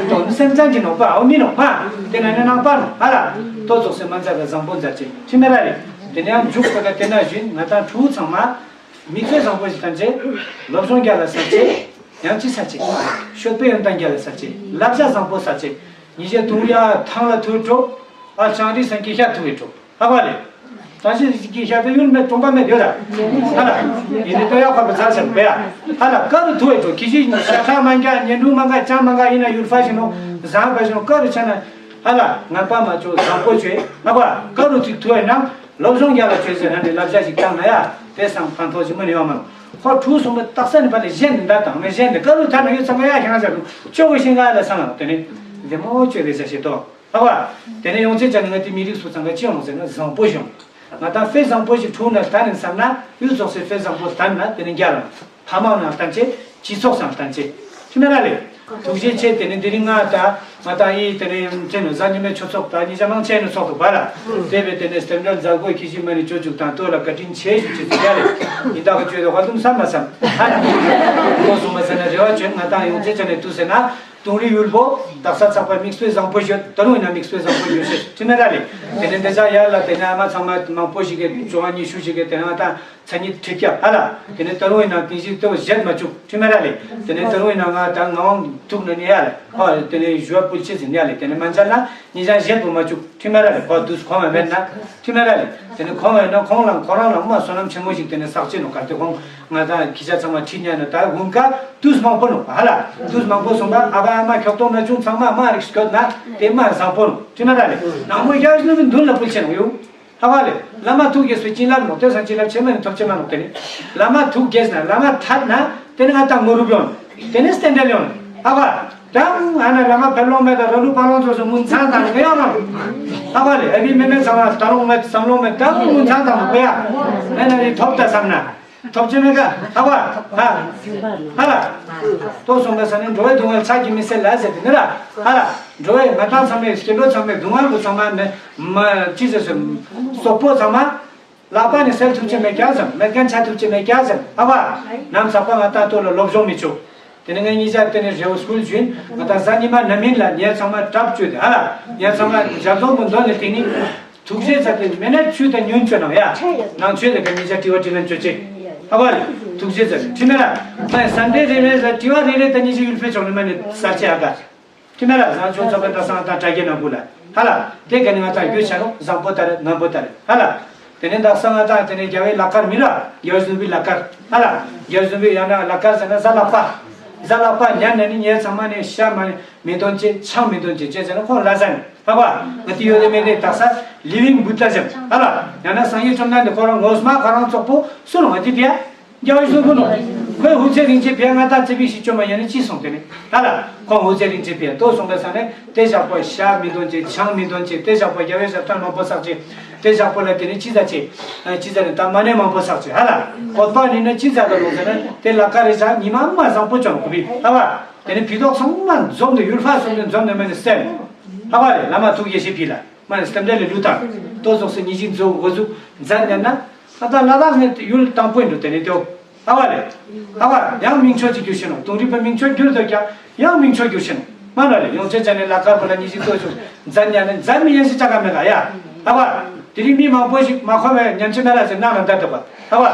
ཏོ་ནི་སེམས་ཅན་གྱི་ནོ་པ་ཨོ་མི་ནོ་པ། དེ་ན་ནི་ནང་པ་ནོ་ཧ་ལ། ཏོ་ཚོགས་སེ་མ་མཛད་པ་བཟང་པོ་མཛད་ཅེ་ཅི་མེ་ར་རེ། དེ་ནི་ཡང་མཇུག་པ་ག་དེ་ན་བཞིན་ང་དང་ཕྲུ་གུ་ཚང་མ། མི་ཚེ་བཟང་པོ་ཞིག་བསྟན་ཅེ། སློབ་སྦྱོང་རྒྱ་ལ་ས་ཅེ། ཡང་ཅི་ས་ཅེ། ཤོད་པའི་ཡོན་ཏན་རྒྱ་ལ་ས་ཅེ། བསླབ་བྱ་བཟང་པོ་ས་ཅེ། ཉི་ཤེ་དུང་རི་ཨ་ཐང་ལ་ཐུག་འགྲོ། ཨ་ལྕང་རི་སན་གྱི་ཤ་ཐུག་འགྲོ། ཧ་བ་ལེ། ད་ཅི་ཞིག་གི་ཤ་དེ་ཡུལ་མེད་གྲོང་པ་མེད་ཡོད་ལ། ཧ་ལ། ཡིན་ནི་ཏོ་ཡག་པ་བ་ཚར་ཚར་བས་ཡ། ཧ་ལ་ཀ་རུ་ཐུག་འགྲོ་ཁི་ཤི་ཤ་ཁ་མ་འགྱ་ཉེ་འབྲུ་མ་འགའ་ཅང་མ་འགའ་ཡིན་ན་ཡུལ་ཧྥ་ཞིག་ནོ། བཟང་པ་ཞིག་ནོ་ཀ་རུ་ཆ་ན། ཧ་ལ་ངན་པ་མ་བཅོས་བཟང་པོ་བཅོས། ཧ་བ་ཀ་རུ་ཐུག་ཐུག་ཡ་ན། སློབ་སྦྱོང་རྒྱ་ལ་བཅོས་ཟེར་ན་ནི་བསླབ་བྱ་ཞིག་བཏང་ན་ཡ། དེ་སང་ཕན་ཐོགས་ཞིག་མ་ནི་ཡོང་མ་ནོ། ཁོ་ཕྲུ་གུ་སོང་པ་སྟག་ས་ནི་པ་ལས་གཞན་འདི་འདྲ་དང་ངས་གཞན་འདི་ཀ་རུ་ཐ་ན་ཡོད་ཚང་མ་ཡ་ཁྱེད་རང་ཟེར་ཁོ་ཅོ་གི་ཤེས་ང་ལ་སང་ལ་དེ་ནི། བདེ་མོ་བཅོས་རེད་ཟེར་ཤེས་ཏོ། ཧ་བ། དེ་ནས་ཡོང་ཚེ་ཅན་ང་དེ་མི་རིགས་སུ་ཚང་ག་ཅི་ཡོང་ཟེར་ན་བཟང་པོ་ཞིག་ཡོང་། ང་དང་དཔེ་བཟང་པོ་ཞིག་འཁྲུངས་ན་ལྟ་ནས་བསམ་ན་ཡུལ་ཚོགས་སའི་དཔེ་བཟང་པོ་ལྟ་ན་དེ་ནས་རྒྱ་རང་། ཕ་མ་ནང་བསྟན་ཆེ། སྤྱི་ཚོགས་སང་བསྟན་ཆེ། ཁྱི་མེ་ར་ལེ། ཐུགས་རྗེ་ཆེ། དེ་ནས་དེ་རིང་ང་ད་ང་ད་ཡིས་དེ་ནས་ཅན་ནུ་གཟའ་ཉི་མའི་ཆོས་ཚོགས་ད་ཉི་ཤ་མང་ཆེན་ནུ་ཚོགས་འདུག་པ་ལ། དེ་བས་དེ་ནས་སྟེང་འབྲེལ་མཛད་སྒོ་ཁྱི་ཤི་མ་ནི་ཅོ་ཅུག་དང་ལྟོས་ལ་བཀའ་དྲིན་ཆེ་ཞུ་ཅི་ཟིག་ཡ་རེད། ཡིན་དག་གི་ཆོས་དེ་ཧ་ལུམ་བསམ་མ་བསམ་ཧ་ལ། ཁོ་གསུངས་པ་ཟེར་ན་རེ་བ་བཅོན་ང་ད་ཡོང་ཚེ་ཅན་ནས་དུ་ཟེར་ན། དུང་རི་ཡུལ་པོ་དག་ས་ཚགས་པ་དམིགས་བསལ་བཟང་པོ་ཡོད། ད་རུང་ཡིན་ན་དམིགས་བསལ་བཟང་པོ་ཡོད་ཤེས་ཁྲི་མེ་ར་ལེ། དེ་ནས་འདི་ཚ་ཡར་ལ་དེ་ནས་ཨ་མ་ཚང་མ་མང་པོ་ཞིག་གིས་བཅོ་ལྔ་ཉི་ཤུ་ཞིག་གིས་དེ་ནས་ང་ད་མཚན་ཉིད་ཁྲིད་སྐྱབས་ཧ་ལ། དེ་ནས་ད་རུང་ཡིན་ན་དེ་ཞིག་ཏུ་བཞེད་མ་བཅུག་ཁྲི་མེ་ར་ལེ། དེ་ནས་ད་རུང་ཡིན་ན་ང་ད་ངག་དབང་ཐུག་ན་ནི་ཡ་ལེ། ཧ་དེ་ནས་ཞུ་བ་ཕུལ་ཆེ་ཟིན་ཡ་ལེ། དེ་ནས་མ་མཇལ་ན་ཉི་ཤ་བཞེད་པོ་མ་བཅུག་ཁྲི་མེ་ར་ལེ། ཁོ་དུས་ཁོང་བ་མེད་ན་ཁྲི་མེ་ར་ལེ། དེ་ནས་ཁོང་བ་ཡིན་ན་ཁོང་ལ་ཁོ་རང་ལ་མ་བསོད་ནམས་ཆེན་མོ་ཞིག་དེ་ནས་བསགས་ཆེ་ནོ་གར་དེ་ཁོང་ང་ད་ཁྱི་ཤ་ཚང་མ་ཁྲིད་ཉན་ན་ད་འུན་ཀ་དུས་མང་པོ་ནོ་ཧ་ལ། དུས་མང་པོ་སོང་པ་ཨ་ཕ་ཨ་མ་ཁྱོག་ཏོང་ན་ཆུང་ཚང་མ་མ་རིག་སྐྱོད་ན་དེ་མ་བཟང་པོ་ནོ་ཁྲི་མེ་ར་ལེ། ནང་མོ་ཡ་ནུ་མི་མདུན་ལ་ཕུལ་ཆེ་ནོ་ཡོ། ཧ་བ་ལེ། བླ་མ་ཐུགས་དགྱེས་པའི་བྱིན་རླབས་ནོ། དེ་སང་བྱིན་རླབས་ཆེ་མ་ནི་ཐོབ་ཆེ་མ་ནོ། དེ་ནི་བླ་མ་ཐུགས་དགྱེས་ན་བླ་མ་ཐད་ན་དེ་ནི་ང་ད་ངོ་རུབ་ཡོང་། དེ་ནི་སྟན་འབྲེལ་ཡོང་། ཧ་བ་ལེ། ད་ང་ན་བླ་མ་ཕེབས་ལོང་མེད་ད་ར་ལུ་པ་ལོང་ཚོ་སུ་མུན་ཚང་དང་གི་ཡོང་ནོ། ཧ་བ་ལེ། ཨ་བི་མེ་མེ་ཚང་ལ་ད་ལོང་མེད་བསམ་ལོང་མེད་ད་མུན་ཚང་དང་གི་ཡ། ཨེ་ན་རི་ཐོབ་ད་བསམ་ན། ཐོབ་ཆེ་མེད་ཀ་ཧ་བ་ཧ་ཧ་ལ། ལྟོ་སོང་པ་ས་ནི་འགྲོ་བའི་སྡུག་བསྔལ་ཚ་གྱིས་མི་སེལ་ལ་ཟེར་དེ་ནི་ར་ཧ་ལ། འགྲོ་བའི་ང་ཏང་ཚང་མའི་སྐྱེ་འགྲོ་ཚང་མའི་སྡུག་བསྔལ་བུ་ཚང་མ་ནི་མ་ཅི་ཟེར་སོ་སོག་པོ་ཚང་མ་ལག་པ་ནི་སེལ་ཐུབ་ཆེ་མེད་ཀྱང་ཟེར་མེད་ཀྱང་ཆ་ཐུབ་ཆེ་མེད་ཀྱང་ཟེར་ཧ་བ། ནམ་ཚགས་པ་ང་ཏང་ལྟོ་ལ་སློབ་སྦྱོང་མི་ཆོག་དེ་ནི་ངའི་གཉིས་ཆ་དེ་ནི་རེའུ་སྐུལ་བཞིན་ང་ཏང་གཟའ་ཉི་མ་ན་མིན་ལ་ཉལ་ཚང་མ་གྲབས་བཅོས་ཏེ་ཧ་ལ་ཉལ་ཚང་མ་ཞབས་ཏོག་མི་འདོན་ནི་དེ་ནི། ཐུགས་རྗེ་ཆེ་དེ་མེད་ན་ཆུ་དང་ཉུང་ཆོས་ནང་ཡ། ནང་ཆོས་དེ་ག་ཉིས་ཆ་དྲི་བ་དྲི་ལན་བཅོ་ཆེ། ཧ་བ་ལེ། ཐུགས་རྗེ་ཆེ་ཁྲི་མེ་ར། མ་ཡི་སན་ཌེ་རེ་རེ་ལ་དྲི་བ་རེ་རེ་དང་ཉིས་ཆ་ཡུལ་ཕེ་ཆོག་ནི་མ་ནི་གསར་ཆེ་ཨ་ག་ཁྲི་མེ་ར་བཟང་ཆུང་ཚོ་ག་ད་སང་ད་དྲ་རྒྱའི་ནང་བུ་ལ། ཧ་ལ། དེ་ག་ནི་ང་ད་རྒྱུ་ཆ་ནོ་བཟང་པོ་ད་རེ་ངན་པོ་ད་རེ་ཧ་ལ། དེ་ནི་ད་སང་ང་ད་དེ་ནི་རྒྱ་བའི་ལག་ཁར་མི་ར་རྒྱ་བཟུ་བའི་ལག་ཁར་ཧ་ལ། རྒྱ་བཟུ་བའི་ཡང་ན་ལག་ཁར་ཟེར་ན་གཟའ་ལག་པ། གཟའ་ལག་པ་ཉར་ནས་ནི་ཉལ་ཚང་མ་ནི་ཤ་མ་ནི། མི་དོན་ཅེས་ཆང་མི་དོན་ཅེས་ཅེས་ཟེར་ན་ཁོང་ལ་ཟ་ནི་ཧ་བ། ང་ཏི་ཡོད་དེ་མེད་དེ་དག་ས་ལི་ཝིང་བུ་ཏ་ཅམ་ཧ་ལ། ཡང་ན་སངས་རྒྱས་བཅོམ་ལྡན་འདས་ཁོ་རང་ངོ་མ་ཁོ་རང་ཙོག་པོ་སུ་རུང་ང་ཏི་དེ་ཡ། རྒྱ་བའི་གསུང་པོ་ནོ། ཁོས་ཧུ་ཚེ་རིང་ཆེ་ཕེ་ང་ཏ་ཙེ་པི་ཤི་ཅོ་མ་ཡ་ནི་ཅི་སོང་དེ་ནི་ཧ་ལ། ཁོང་ཧུ་ཚེ་རིང་ཆེ་ཕེ་ལྟོ་སོང་པའི་ས་ནས་དེ་བཞག་པ་ཤ་མི་དོན་ཅེས་ཆང་མི་དོན་ཅེས་དེ་བཞག་པ་རྒྱ་བའི་ཞབས་ཐང་མང་པོ་བསགས་ཅེས་དེ་བཞག་པོ་ལ་དེ་ནི་ཅི་ཟ་ཅེས། ཅི་ཟ་ནི་ད་མ་ནས་མང་པོ་བསགས་ཅེས་ཧ་ལ། གོད་པ་ནི་ནི་ཅི་ཟ་ག་ལོ་ཟེར་ན་དེ་ལ་ཀ་རེ་ཟ་ཉི་མ་མ་བཟང་པོ་ཅོ་ནོ་ཁོ་བི་ཧ་བ། དེ་ནི་ཕི་ཏོག་ཚང་མ་འཛོམས་ནས་ཡུལ་ཕ་སོང་ནས་འཛོམས་ནས་མ་ནི་སེམས། ཧ་བ་རེ་བླ་མ་ཐུགས་ཡེ་ཤེས་ཕི་ལ་མ་ནི་སེམས་འདྲ་ལས་ལུས་དང་ལྟོ་ཟོག་སེ་ཉི་ཤིག་འཛོ་འོ་ཟུག་མཛད་ནས་ན་ང་ད་ལ་དྭགས་ནས་ཡུལ་དང་པོ་ཡིན་འགྲོ་དེ་ནི་ཏེའོ། ཧ་བ་རེ། ཧ་བ་ཡང་མིང་ཆོས་ཀྱི་རྒྱུ་ཤེས་ནོ་དུང་རི་པ་མིང་ཆོས་རྒྱུར་དོ་ཀྱང་ཡང་མིང་ཆོས་རྒྱུ་ཤེས་ནོ་མ་ན་རེ་ཡོང་ཆེ་ཆ་ནས་ལ་ཀ་པོ་ལ་ཉི་ཤིག་ལྟོ་ཟོག་མཛད་ནས་ན་མཛད་མི་ཡེ་ཤེས་ཅག་ག་མེད་ག་ཡ། ཧ་བ། དེ་རིང་མི་མང་པོ་ཞིག་མ་ཁོམ་བས་ཉམས་ཆེ་མེད་ལ་ཟེར་ནང་ལ་འདར་འདུག་པ་ཧ་བ།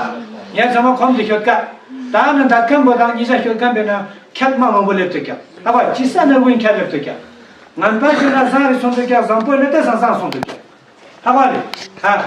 ངས་ཚང་མ་ཁོམ་དུ་ཤོད་ཀ་ད་ནི་འདར་ཁན་པོ་དང་ཉི་ཤ་ཤོད་ཁན་པས་ན་ཁྱད་མ་མང་པོ་སླེབས་འདུག་ཀྱང་ཧ་བ་ཅི་ས་ནས་དབུས་ཁྱད་སླེབས་འདུག་ཀྱང་། ངན་པ་ཞིག་ལ་བཟང་རེ་སོང་འདུག་ཀྱང་བཟང་པོ་ནི་དེ་སང་སང་སོང་འདུག་ཀྱང་། ཧ་བ་ལེ། ཧ།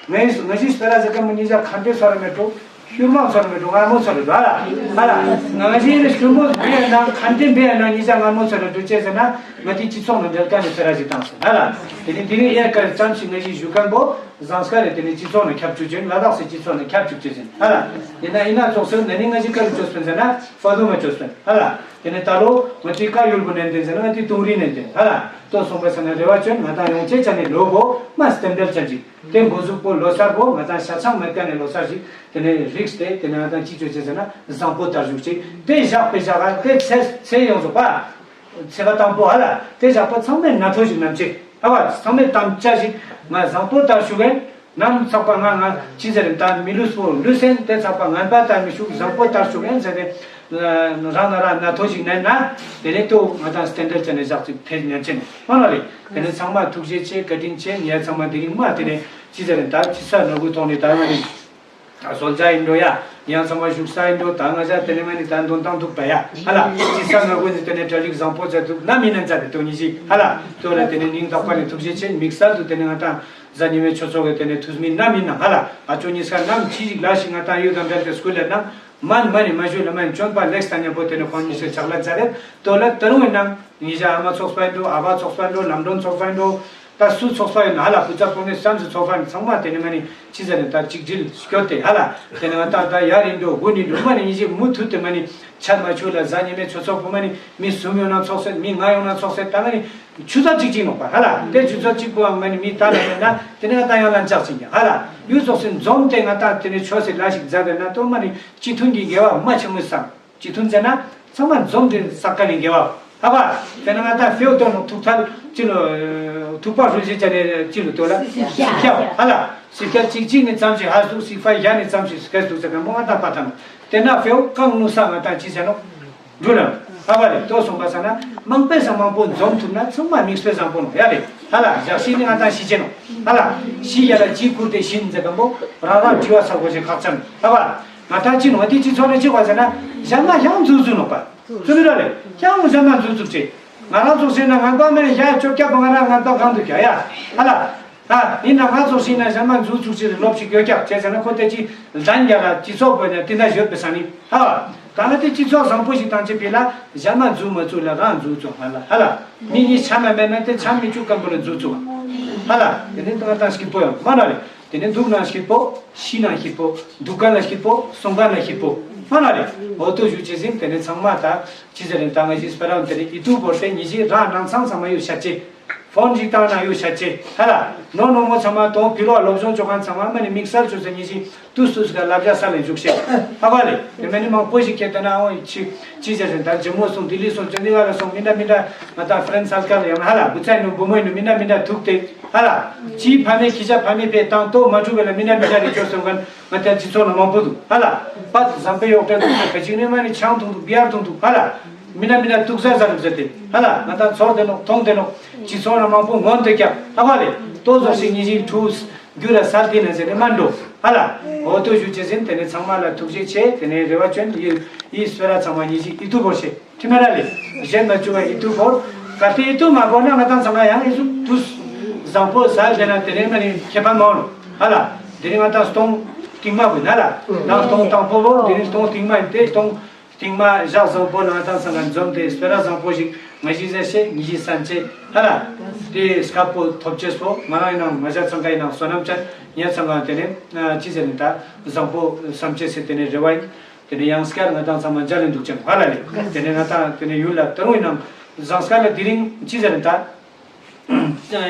ངས་ང་ཞིག་སྤེ་ར་ཟེར་ཁན་པོ་ཉི་ཤ་ཁ་འདྲེ་ཚོ་ར་མེད་འགྲོ། ཤུར་མ་ཚོ་ར་མེད་འགྲོ་ངར་མོ་ཚོ་ར་འགྲོ་ཧ་ལ། ཧ་ལ། ང་ཞིག་ནི་ཤུར་མོ་བེ་ཡ་ན་ཁ་འདྲེ་བེ་ཡ་ན་ཉི་ཤ་ངར་མོ་ཚོ་ར་འགྲོ་ཅེས་ཟེར་ན་ང་དེ་སྤྱི་ཚོགས་ནང་འབྲེལ་ཀ་ནས་སྤེ་ར་ཞིག་བཏང་སོང་ཧ་ལ། དེ་ནི་དེ་རིང་ཡར་ཀ་རེ་ཙམ་ཞིག་ང་ཞིག་ཞུ་ཁན་པོ། ཟངས་དཀར་རེ་དེ་ནས་སྤྱི་ཚོགས་ནང་ཁྱབ་བཅུག་ཅིང་ལ་དྭགས་སུ་སྤྱི་ཚོགས་ནང་ཁྱབ་བཅུག་ཅེས་ཟིན་ཧ་ལ། དེ་ན་ཡིན་ན་ཚོགས་སུ་ན་ནིང་ང་ཞིག་བཀའ་རུ་བཅོས་སྤེན་ཟེར་ན་ཧྥ་ལུ་མ་བཅོས་སྤེན་ཧ་ལ། དེ་ནས་ད་ལོ་ང་ཅིག་བཀའ་ཡུལ་པོ་ནན་ཏན་ཟེར་ན་ང་ཏི་ཏུང་རི་ནན་ཏན་ཧ་ལ། ལྟོ་སོང་པ་ཟེར་ན་རེ་བ་བཅོན་ང་དང་ཡོང་ཅེས་ཆ་ནས་ལོ་གོ་མ་སྟེམ་འབྲེལ་ཅན་ཅིག་དེ་འགོ་འཛུགས་པོ་ལོ་སར་པོ་ང་དང་ཤ་ཆང་མེད་ཀ་ནས་ལོ་སར་ཞིག་དེ་ནས་རིགས་ཏེ་དེ་ནས་ང་དང་ཅི་བཅོས་ཅེས་ཟེར་ན་བཟང་པོ་དར་བཞུགས་ཅིག་དེ་བཞག་པའི་བཞག་ག་དེ་ཚེ་ཚེ་ཡོངས་རྫོགས་པ། ཚེ་བ་དང་པོ་ཧ་ལ་དེ་བཞག་པ་ཚང་མས་ན་ཐོ་ཞིག་ནམ་ཅིག་ཨ་བ་ཚང་མས་དམ་བཅའ་ཞིག་ང་བཟང་པོ་ལྟར་ཞུགས་ཡིན། ནམ་ཚགས་པ་ང་ང་ཅི་ཟེར་ད་མི་ལུས་པོ་ལུས་སེམས་དེ་ཚགས་པ་ངན་པ་ལྟར་མི་ཞུགས་བཟང་པོ་ལྟར་ཞུགས་ཡིན་ཟེར་ཏེ། རང་ན་རང་ན་ཐོ་ཞིག་ནན་ན་དེ་ནས་ལྟོ་ང་དང་སྟེན་འབྲེལ་བྱས་ནས་བཞག་ཅིག་ཐེ་ཉན་ཆེན་ཧོ་ན་རེ། དེ་ནས་ཚང་མ་ཐུགས་རྗེ་ཆེ་བཀའ་དྲིན་ཆེ་ངས་ཚང་མ་དེ་རིང་མ་དེ་ནས་ཅི་ཟེར་ད་ཅི་ས་ནོར་བུ་ཐོག་ནས་ད་ང་ནི། ད་བཟོ་རྩ་ཡིན་འགྲོ་ཡ། ཡང་ཚང་མ་བཞུགས་ས་ཡིན་འགྲོ་ད་ང་ཅག་དེ་ནས་མ་ནི་ད་འདོན་སྟངས་འདུག་པ་ཡ། ཧ་ལ། ཅི་ས་ནོར་བུ་ནི་དེ་ནས་གྲ་སྒྲིག་བཟང་པོ་མཛད་འདུག་ན་མི་ནན་མཛད་དེ་དོ་ཉི་ཤི་ཧ་ལ། དོ་ལ་དེ་ནས་སྙིང་ཐག་པ་ནས་ཐུགས་རྗེ་ཆེ། དམིགས་བསལ་དུ་དེ་ནས་ང་དང་གཟའ་ཉི་མའི་ཆོས་ཚོགས་ཀྱི་དེ་ནས་ཐུགས་མི་ན་མི་ནང་ཧ་ལ། ཨ་ཅོ་ཉི་ས་ནམ་ཅི་ཞིག་ལ་ཞིག་ང་དང་ཡོད་དང་འབྲེལ་ཏེ་སྐུལ་ལས་ནང་མ་ནི་མ་ནི་མ་ཞུ་ལ་མ་ནི་བཅོན་པ་ལེགས་ད་ཉམ་པོ་དེ་ནས་ཁོང་ཉི་ཤི་ཕྱག་ལ་མཛད་རེད། དོ་ལ་ད་རུང་ཡིན་ནང་ཉི་ཤ་ཨ་མ་ཚོགས་པ་ཡིན་འགྲོ་ཨ་ཕ་ཚོགས་པ་ཡིན་འགྲོ་ལམ་སྒྲོན་ཚོགས་པ་ཡིན་འགྲོ། ད་སུ་ཚོགས་པ་ཡིན་ན་ཧ་ལ་བུ་ཚ་ཕོ་མོའི་བསམ་ཚུལ་ཚོགས་པ་ཡིན་ཚང་མ་དེ་ནི་མ་ནི་ཅི་ཟེར་ནས་ད་གཅིག་སྒྲིལ་སྐྱོར་ཏེ་ཧ་ལ། དེ་ནི་ང་ད་ད་ཡར་ཡིན་འགྲོ་དགུ་ནི་འགྲོ་མ་ནི་ཡིན་ཞིག་མུ་མཐུད་དེ་མ་ནི་ཆད་མ་ཆུ་ལ་གཟའ་ཉི་མའི་ཆོས་ཚོགས་པོ་མ་ནི་མི་གསུམ་ཡོང་ན་ཚོགས་སེ་མི་ལྔ་ཡོང་ན་ཚོགས་སེ་ད་མ་ནི་ཆུ་ཚོད་གཅིག་གཅིག་ནོག་པ་ཧ་ལ། དེ་ཆུ་ཚོད་གཅིག་པོའང་མ་ནི་མི་ད་ལ་མེད་ན་དེ་ནི་ང་ད་ཡང་ལ་འཇག་ཅིག་ཀྱང་ཧ་ལ་ཡུལ་ཚོགས་སེ་འཛོམས་ཏེ་ང་ད་དེ་ནི་ཆོས་སེ་ལ་ཞིག་མཛད་པས་ན་ཏོ་མ་ནི་སྤྱི་མཐུན་གྱི་དགེ་བ་མ་ཆེན་མོ་བསམ། སྤྱི་མཐུན་ཟེར་ན། ཚང་མ་འཛོམས་ཏེ་ས་ཀ་ནས་འགལ་བ། ཧ་བ། དེ་ན་ང་ད་ཕེའུ་ཏོ་ནོ་ཐུག་ཐལ་ཅི་ལོ། ཐུག་པ་ཧྲུལ་ཞིག་ཅ་ནས་ཅི་ལོ་ཏོ་ལ། སི་ཁ་ཧ་ལ། སི་ཁ་གཅིག་གཅིག་ནས་ཙམ་ཞིག་ཧ་སུ་སི་ཕ་ཡ་ནས་ཙམ་ཞིག་སི་ཁ་སུ་ཟེར་ག་མོ་ང་ད་པ་ཐ་ནོ། དེ་ན་ཕེའུ་གང་ནུ་ས་ང་ད་ཅི་ཟེར་ནོ། འགྲུལ་ལ། ཧ་བ་ལེ་ཏོ་སོང་པ་ས་ན་མང་པོས་ས་མང་པོ་འཛོམས་ཐུབ་ན་ཚང་མ་དམིགས་བསལ་བཟང་པོ་ནོ་ཡ་ལེ། ཧ་ལ་ཞག་ཤི་ནི་ང་ད་ཤི་ཅེ་ནོ། ཧ་ལ། ཤི་ཡ་ལ་ཅི་ཁུར་ཏེ་ཤི་ནི་ཟེར་ག་མོ་རང་རང་དྲི་བ་ས་གོ་ཞིག་ཁག་ཅན་ཧ་བ། ང་ད་ཅི་ནོ་དེ་ཅི་ཚོ་ནས་ཅི་བ་ཟེར་ན་ཞག་མ་ཡང་འཛུགས་འཛུགས་ནོ་པ། ཙུ་མི་ར་ལེ། ཡང་ཞག་མ་འཛུགས་འཛུགས་ཅེ། ང་རང་ཚོ་ཟེར་ན་ང་པ་མེ་ཡ་ཅོ་སྐྱ་པ་ང་རང་ང་པ་གང་དུ་ཀྱ་ཡ། ཧ་ལ། ཧ། ཡིན་ན་ང་ཚོ་ཟེར་ན་ཞག་མ་འཛུགས་འཛུགས་ཅེ་ལོབ་ཞིག་ཡོད་ཀྱག་ཅེ་ཟེར་ན་ཁོ་དེ་ཅི་ལྡན་རྒྱ་ལ་སྤྱི་ཚོགས་བོད་ནས་དེ་འདྲ་ཡོད་པའི་ས་ནི་ཧ་བ། ད་ང་དེ་སྤྱི་ཚོགས་བཟང་པོ་ཞིག་བཏང་ཅེ་ཕི་ལ་ཞག་མ་འཛུགས་མ་འཛུགས་ལ་རང་འཛུགས་ཚོ་ཧ་ལ་ཧ་ལ། མི་གཉིས་ཆ་མ་མེད་ན་དེ་ཆ་མི་བཅུག་སྐམ་པོ་ལ་འཛུགས་ཚོ་ཧ་ལ། དེ་ནི་ང་ད་སྐྱིད་པོ་ཡང་མ་ན་རེད། དེ་ནས་འདུག་ན་སྐྱིད་པོ། ཤི་ན་སྐྱིད་པོ། འདུག་ག་ན་སྐྱིད་པོ། སོང་ག་ན་སྐྱིད་པོ། མ་ན་རེ། འོ་ཏོ་ཞུ་ཅེ་ཟིན་དེ་ནས་ཚང་མ་ད་ཅི་ཟེར་རེད་ད་ང་ཞིག་སྤེ་ར་དེ་ནས་ཡིད་དུ་བོར་ཏེ་ཉི་ཞིག་རང་ནང་ཚང་ཚང་མ་ཡོད་ཤ་ཅེ། ཕོན་ཞིག་བཏང་ན་ཡོད་ཤ་ཅེ། ཧ་ལ། ནོ་ནོ་མོ་ཚང་མ་དོང་ཕི་ལོ་སློབ་སྦྱོང་ཆོག་མཁན་ཚང་མ་མ་ནི་དམིགས་བསལ་ཆོས་ཚེ་ཉི་ཞིག་དུས་སུ་ཟིག་ལབ་རྒྱ་ས་ལས་འཇུག་ཤེས། ཧ་གོ་ལེ། དེ་མ་ནི་མང་པོ་ཞིག་ཁྱེད་དེ་ན་འོ་ཅི་ཅི་ཟེར་རེད་ད་ཇི་མོ་སོང་ལྡི་ལི་སོང་ཅན་དི་ག་ལ་སོང་མི་འདྲ་མི་འདྲ་ང་ད་ཧྥ་རན་སི་ས་ཀར་ཡང་ཧ་ལ་བུ་ཚ་ཡིན་ནོ་བུ་མོ་ཡིན་ནོ་མི་འདྲ་མི་འདྲ་ཐུག་སྟེ། ཧ་ལ། ཅིའི་ཕ་མའི་ཁྱི་ཅག་ཕ་མའི་ཕའི་བཏང་ལྟོ་མ་འཁྲུ་བས་ལ་མི་འདྲ་མི་འདྲ་རེ་བཅོས་སོང་མཁན་ང་ཐལ་སྤྱི་ཚོགས་ན་མང་པོ་འདུག་ཧ་ལ། པད་བཟང་པོའི་གཡོག་བྲལ་འདུག་ཁ་ཅིག་ནས་མ་ནི་ཆང་འཐུང་འདུག་བི་ཡར་འཐུང་འདུག་ཧ་ལ། མི་འདྲ་མི་འདྲ་འདུག་ཟ་ཟ་རུ་ཟེར་ཏེ་ཧ་ལ་ང་ད་ཚོར་དེ་ནོ་མཐོང་དེ་ནོ་སྤྱི་ཚོགས་ན་མང་པོ་ངོམ་དེ་ཀྱག་ཧ་ག་ལེ། ལྟོ་ཟོ་ཞིག་ཉིན་ཞིག་འཁྲུ་རྒྱུ་ར་ས་དེ་ན་ཟེར་ནས་མ་འགྲོ་ཧ་ལ། འོ་ལྟོ་ཞུ་ཅེ་ཟིན་དེ་ནས་ཚང་མ་ལ་ཐུགས་རྗེ་ཆེ་དེ་ནས་རེ་བ་བཅོན་ཡི་ཡི་སྤེ་ར་ཚང་མ་ཉིན་ཞིག་ཡིད་དུ་བོར་ཤེས། ཁྲི་མེ་ར་ལི། གཞན་མ་བཅུ་བ་ཡིད་དུ་བོར། ག་དེ་ཡིད་དུ་མ་བོར་ན་ང་ཏང་ཚང་མ་ཡང་ཡིད་སུ་དུས་བཟང་པོ་ཟ་ལ་དེ་ན་དེ་རིང་ང་ནི་ཁྱད་པར་མ་འོང་། ཧ་ལ། དེ་རིང་ང་ཏང་སྟོང་རྟིང་མ་བུ་ན་ལ། ནང་སྟོང་དང་པོ་བོ་དེ་རིང་སྟོང་རྟིང་མ་ཡིན་ཏེ་སྟོང་རྟིང་མ་ཞག་བཟང་པོ་ལ་ང་ཏང་ཚང་མ་འཛོམས་ཏེ་སྤེ་ར་བཟང་པོ་ཞིག་ང་ཞིག་ཟེར་ཤེས་ངི་ཞིག་སན་ཆེ་ཧ་ལ། དེ་སྐབས་པོ་ཐོབ་ཅེས་པོ་ང་རང་ཡིན་ནང་ང་ཞག་ཚང་ཀ་ཡིན་ནང་བསོད་ནམས་ཅན་ངས་ཚང་ཀ་དེ་རིང་ཅི་ཟེར་ནི་ད་བཟང་པོ་བསམ་ཅེས་ཟེར་དེ་ནི་རེ་བ་ཡིན། དེ་ནས་ཡང་སྐྱར་ང་ཏང་ཚང་མ་མཇལ་ལེ་འདུག་ཅིང་ཧ་ལ་ལེ། དེ་ནས་ང་ཏང་དེ་ནས་ཡུལ་ལ་ད་རུང་ཡིན་ནམ་བཟང་སྐར་ལ་དེ་རིང་ཅི་ཟེར་ད།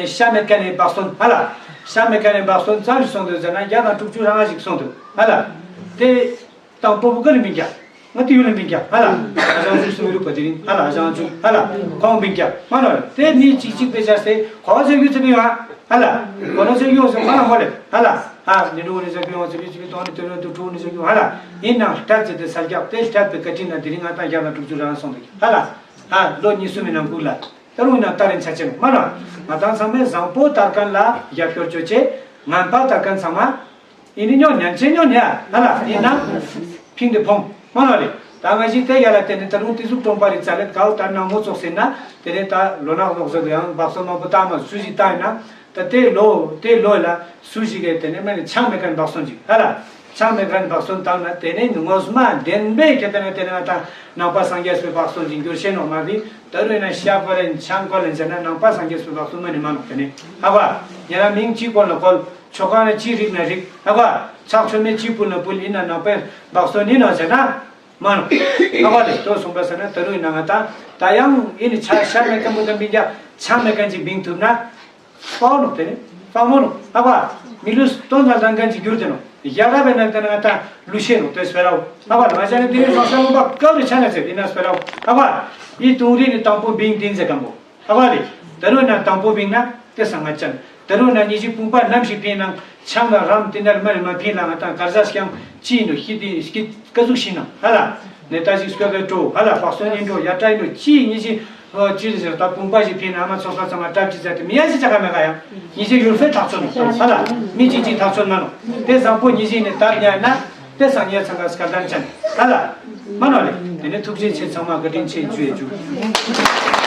ཤ་མེད་ཀ་ནས་བག་སྟོན་ཧ་ལ། ཤ་མེད་ཀ་ནས་བག་སྟོན་ཙམ་ཞིག་སོང་འདུག་ཟེར་ན་བརྒྱ་དང་དྲུག་ཅུ་རང་ཞིག་སོང་འདུག་ཧ་ལ། དེ་དང་པོ་བུ་ག་ནས་མིན་ཀྱང་ང་དེ་ཡུལ་ལ་མིན་ཀྱང་ཧ་ལ། ཨ་ཞང་ཞུ་སུ་མི་རུག་པ་དེ་རིང་ཧ་ལ་ཨ་ཞང་ཞུ་ཧ་ལ། ཁོང་མིན་ཀྱང་མ་ནོར་དེ་ནི་ཅིག་ཅིག་པའི་ཆ་སེ་གོ་བ་ཟེར་རྒྱུ་ཚེ་མི་ཡོང་ཧ་ལ། གོ་ན་ཟེར་རྒྱུ་ཡོང་ཟེར་མ་ཧོ་ལེ་ཧ་ལ། ཧ་ནི་འགྲོ་ནི་ཟེར་རྒྱུ་ཡོང་ཟེར་རྒྱུ་ཅིག་དོན་ནི་དོན་ནི་དུ་འགྲོ་ནི་ཟེར་རྒྱུ་ཧ་ལ། ཡིན་ནང་ལྟ་ཚེ་དེ་ས་རྒྱག་དེ་ལྟ་བའི་བཀའ་དྲིན་ན་དེ་རིང་ང་ཏང་རྒྱག་ན་དྲུག་ཅུ་རང་སོང་དེ་ཧ་ལ། ཧ་ལོ་གཉིས་གསུམ་མི་ནང་ཁུག་ལ། ད་རུང་ཡིན་ན་ལྟ་རིན་ཆ་ཆེན་མ་ན། ང་ཏང་ཚང་མས་བཟང་པོ་ལྟར་མཁན་ལ་རྒྱབ་སྐྱོར་བཅོ་ཆེ། ངན་པ་ལྟར་མཁན་ཚང་མ། ཡིན་ནི་ཉོ་ཉན་ཆེ་ཉོ་ཉ། ཧ་ལ་ཡིན་ན། ཕིང་དེ་ཕོང་མ་ན་རེད། ད་ང་ཞིག་དེ་ཡ་ལ་བརྟེན་ནས་ད་རུང་དེ་ཟུག་གྲོང་པ་རེད་ཙ་ལེ་གའུ་ད་ནང་མོ་ཙོག་ཟེར་ན་དེ་ནས་ད་ལོ་ནག་ལོག་ཟེར་ཡང་བག་སོ་མང་པོ་བཏང་མ་སུ་ཞིག་བཏང་ཡིན་ན། ད་དེ་ལོ་དེ་ལོ་ལ་སུ་ཞིག་གིས་དེ་ནས་མ་ནི་ཆང་མེད་མཁན་བག་སོང་ཅིག་ཧ་ལ། ཆང་མེད་མཁན་བག་སོང་བཏང་ན་དེ་ནས་ངོ་མ་བདེན་པའི་ཁེ་དེ་ན་དེ་ནས་ང་ཏང་ནང་པ་སངས་རྒྱས་པའི་བག་སོང་ཅིག་འགྱུར་ཤེས་ནོ་མ་རེད། ད་རུང་ཡིན་ན་ཤ་ཁོ་ལེན་ཆང་ཁོ་ལེན་ཟེར་ན་ནང་པ་སངས་རྒྱས་པའི་བག་སོང་མ་ནི་མ་ནོ་དེ་ནས་ཧ་བ། ཉེ་རང་མིང་ཅིག་གོ་ལ་གོལ། ཆོ་ག་ན་ཅི་རིགས་ན་རིགས་ཧ་གོ། ཕྱག་མཆོད་མེ་ཅི་ཕུལ་ན་ཕུལ་ཡིན་ན་ནང་པའི་བག་སོ་ནི་ན་ཟེར་ན་མ་ནོ། ཧ་གོ་ལེ་ལྟོས་སོང་པ་ཟེར་ན་ད་རུང་ཡིན་ན་ང་ད་ད་ཡང་ཡིན་ནི་ཆ་ཤ་མེད་ཀ་མུ་ད་མི་རྒྱ་ཆ་མེད་ཀ་ཅིག་བིང་ཐུབ་ན་དཔའ་བོ་ནོ་དེ་ནི་དཔའ་མོ་ནོ་ཧ་གོ། མི་ལུས་སྟོན་དང་ལྡན་ཀ་ཅིག་གྱུར་དེ་ནོ་ཡ་ར་བའི་ན་དེ་ན་ང་ད་ལུས་ཤེས་ནོ་དེ་སྤེ་ར་བོ་ཧ་གོ། ང་ཅག་ནི་དེ་རིང་བཟང་ས་ལུང་པ་སྐབས་རེ་ཆ་ན་ཟེར་ཡིན་ན་སྤེ་ར་བོ་ཧ་གོ། ཡི་དུང་རི་ནི་དང་པོ་བིང་དིན་ཟེར་ཀ་མོ། ཧ་གོ་ལེ། ད་རུང་ན་དང་པོ་བིང་ན་དེ་སང་ང་ཅན། ད་རུང་ན་ཉི་ཞིག་དཔུང་པ་ནམ་ཞིག་ཕིན་ནང་ཆང་ལ་རམ་དེ་འདྲ་མ་ནི་མ་ཕིན་ལ་ང་ཏང་གར་ཟ་སྐྱང་ཅི་ཡིན་ནོ་ཤི་དེ་ཤི་ཀ་ཟུག་ཤི་ནང་ཧ་ལ། ནེ་ཏ་ཞིག་སྐྱོ་བའི་སྤྲོ་ཧ་ལ་བག་སོ་ཡིན་འགྲོ་ཡ་བཀྲ་ཡིན་འགྲོ་ཅི་ཡིན་ཉི་ཞིག་ཅི་རེད་ཟེར་ད་དཔུང་པ་ཞིག་ཕིན་ན་ཨ་མ་ཚོགས་ས་ཚང་མ་གྲབས་ཅི་ཟེར་དེ་མི་ཡ་ཞིག་ཅག་ག་མེད་ག་ཡང་ཉི་ཞིག་ཡུལ་ཕེ་ཐག་ཆོད་ནོ་ཧ་ལ། མི་གཅིག་གཅིག་ཐག་ཆོད་མ་ནོ་དེ་བཟང་པོ་ཉི་ཞིག་ནི་དར་ཉ་ན། དེ་སང་ཉེ་ཚང་ག་སྐལ་ལྡན་ཅན། ཧ་ལ། མ་ནོ་ལེ། དེ་ནས་ཐུགས་རྗེ་ཆེ་ཚང་མ་བཀའ་དྲིན་ཆེ་ཇུ་ཡེ་ཇུ།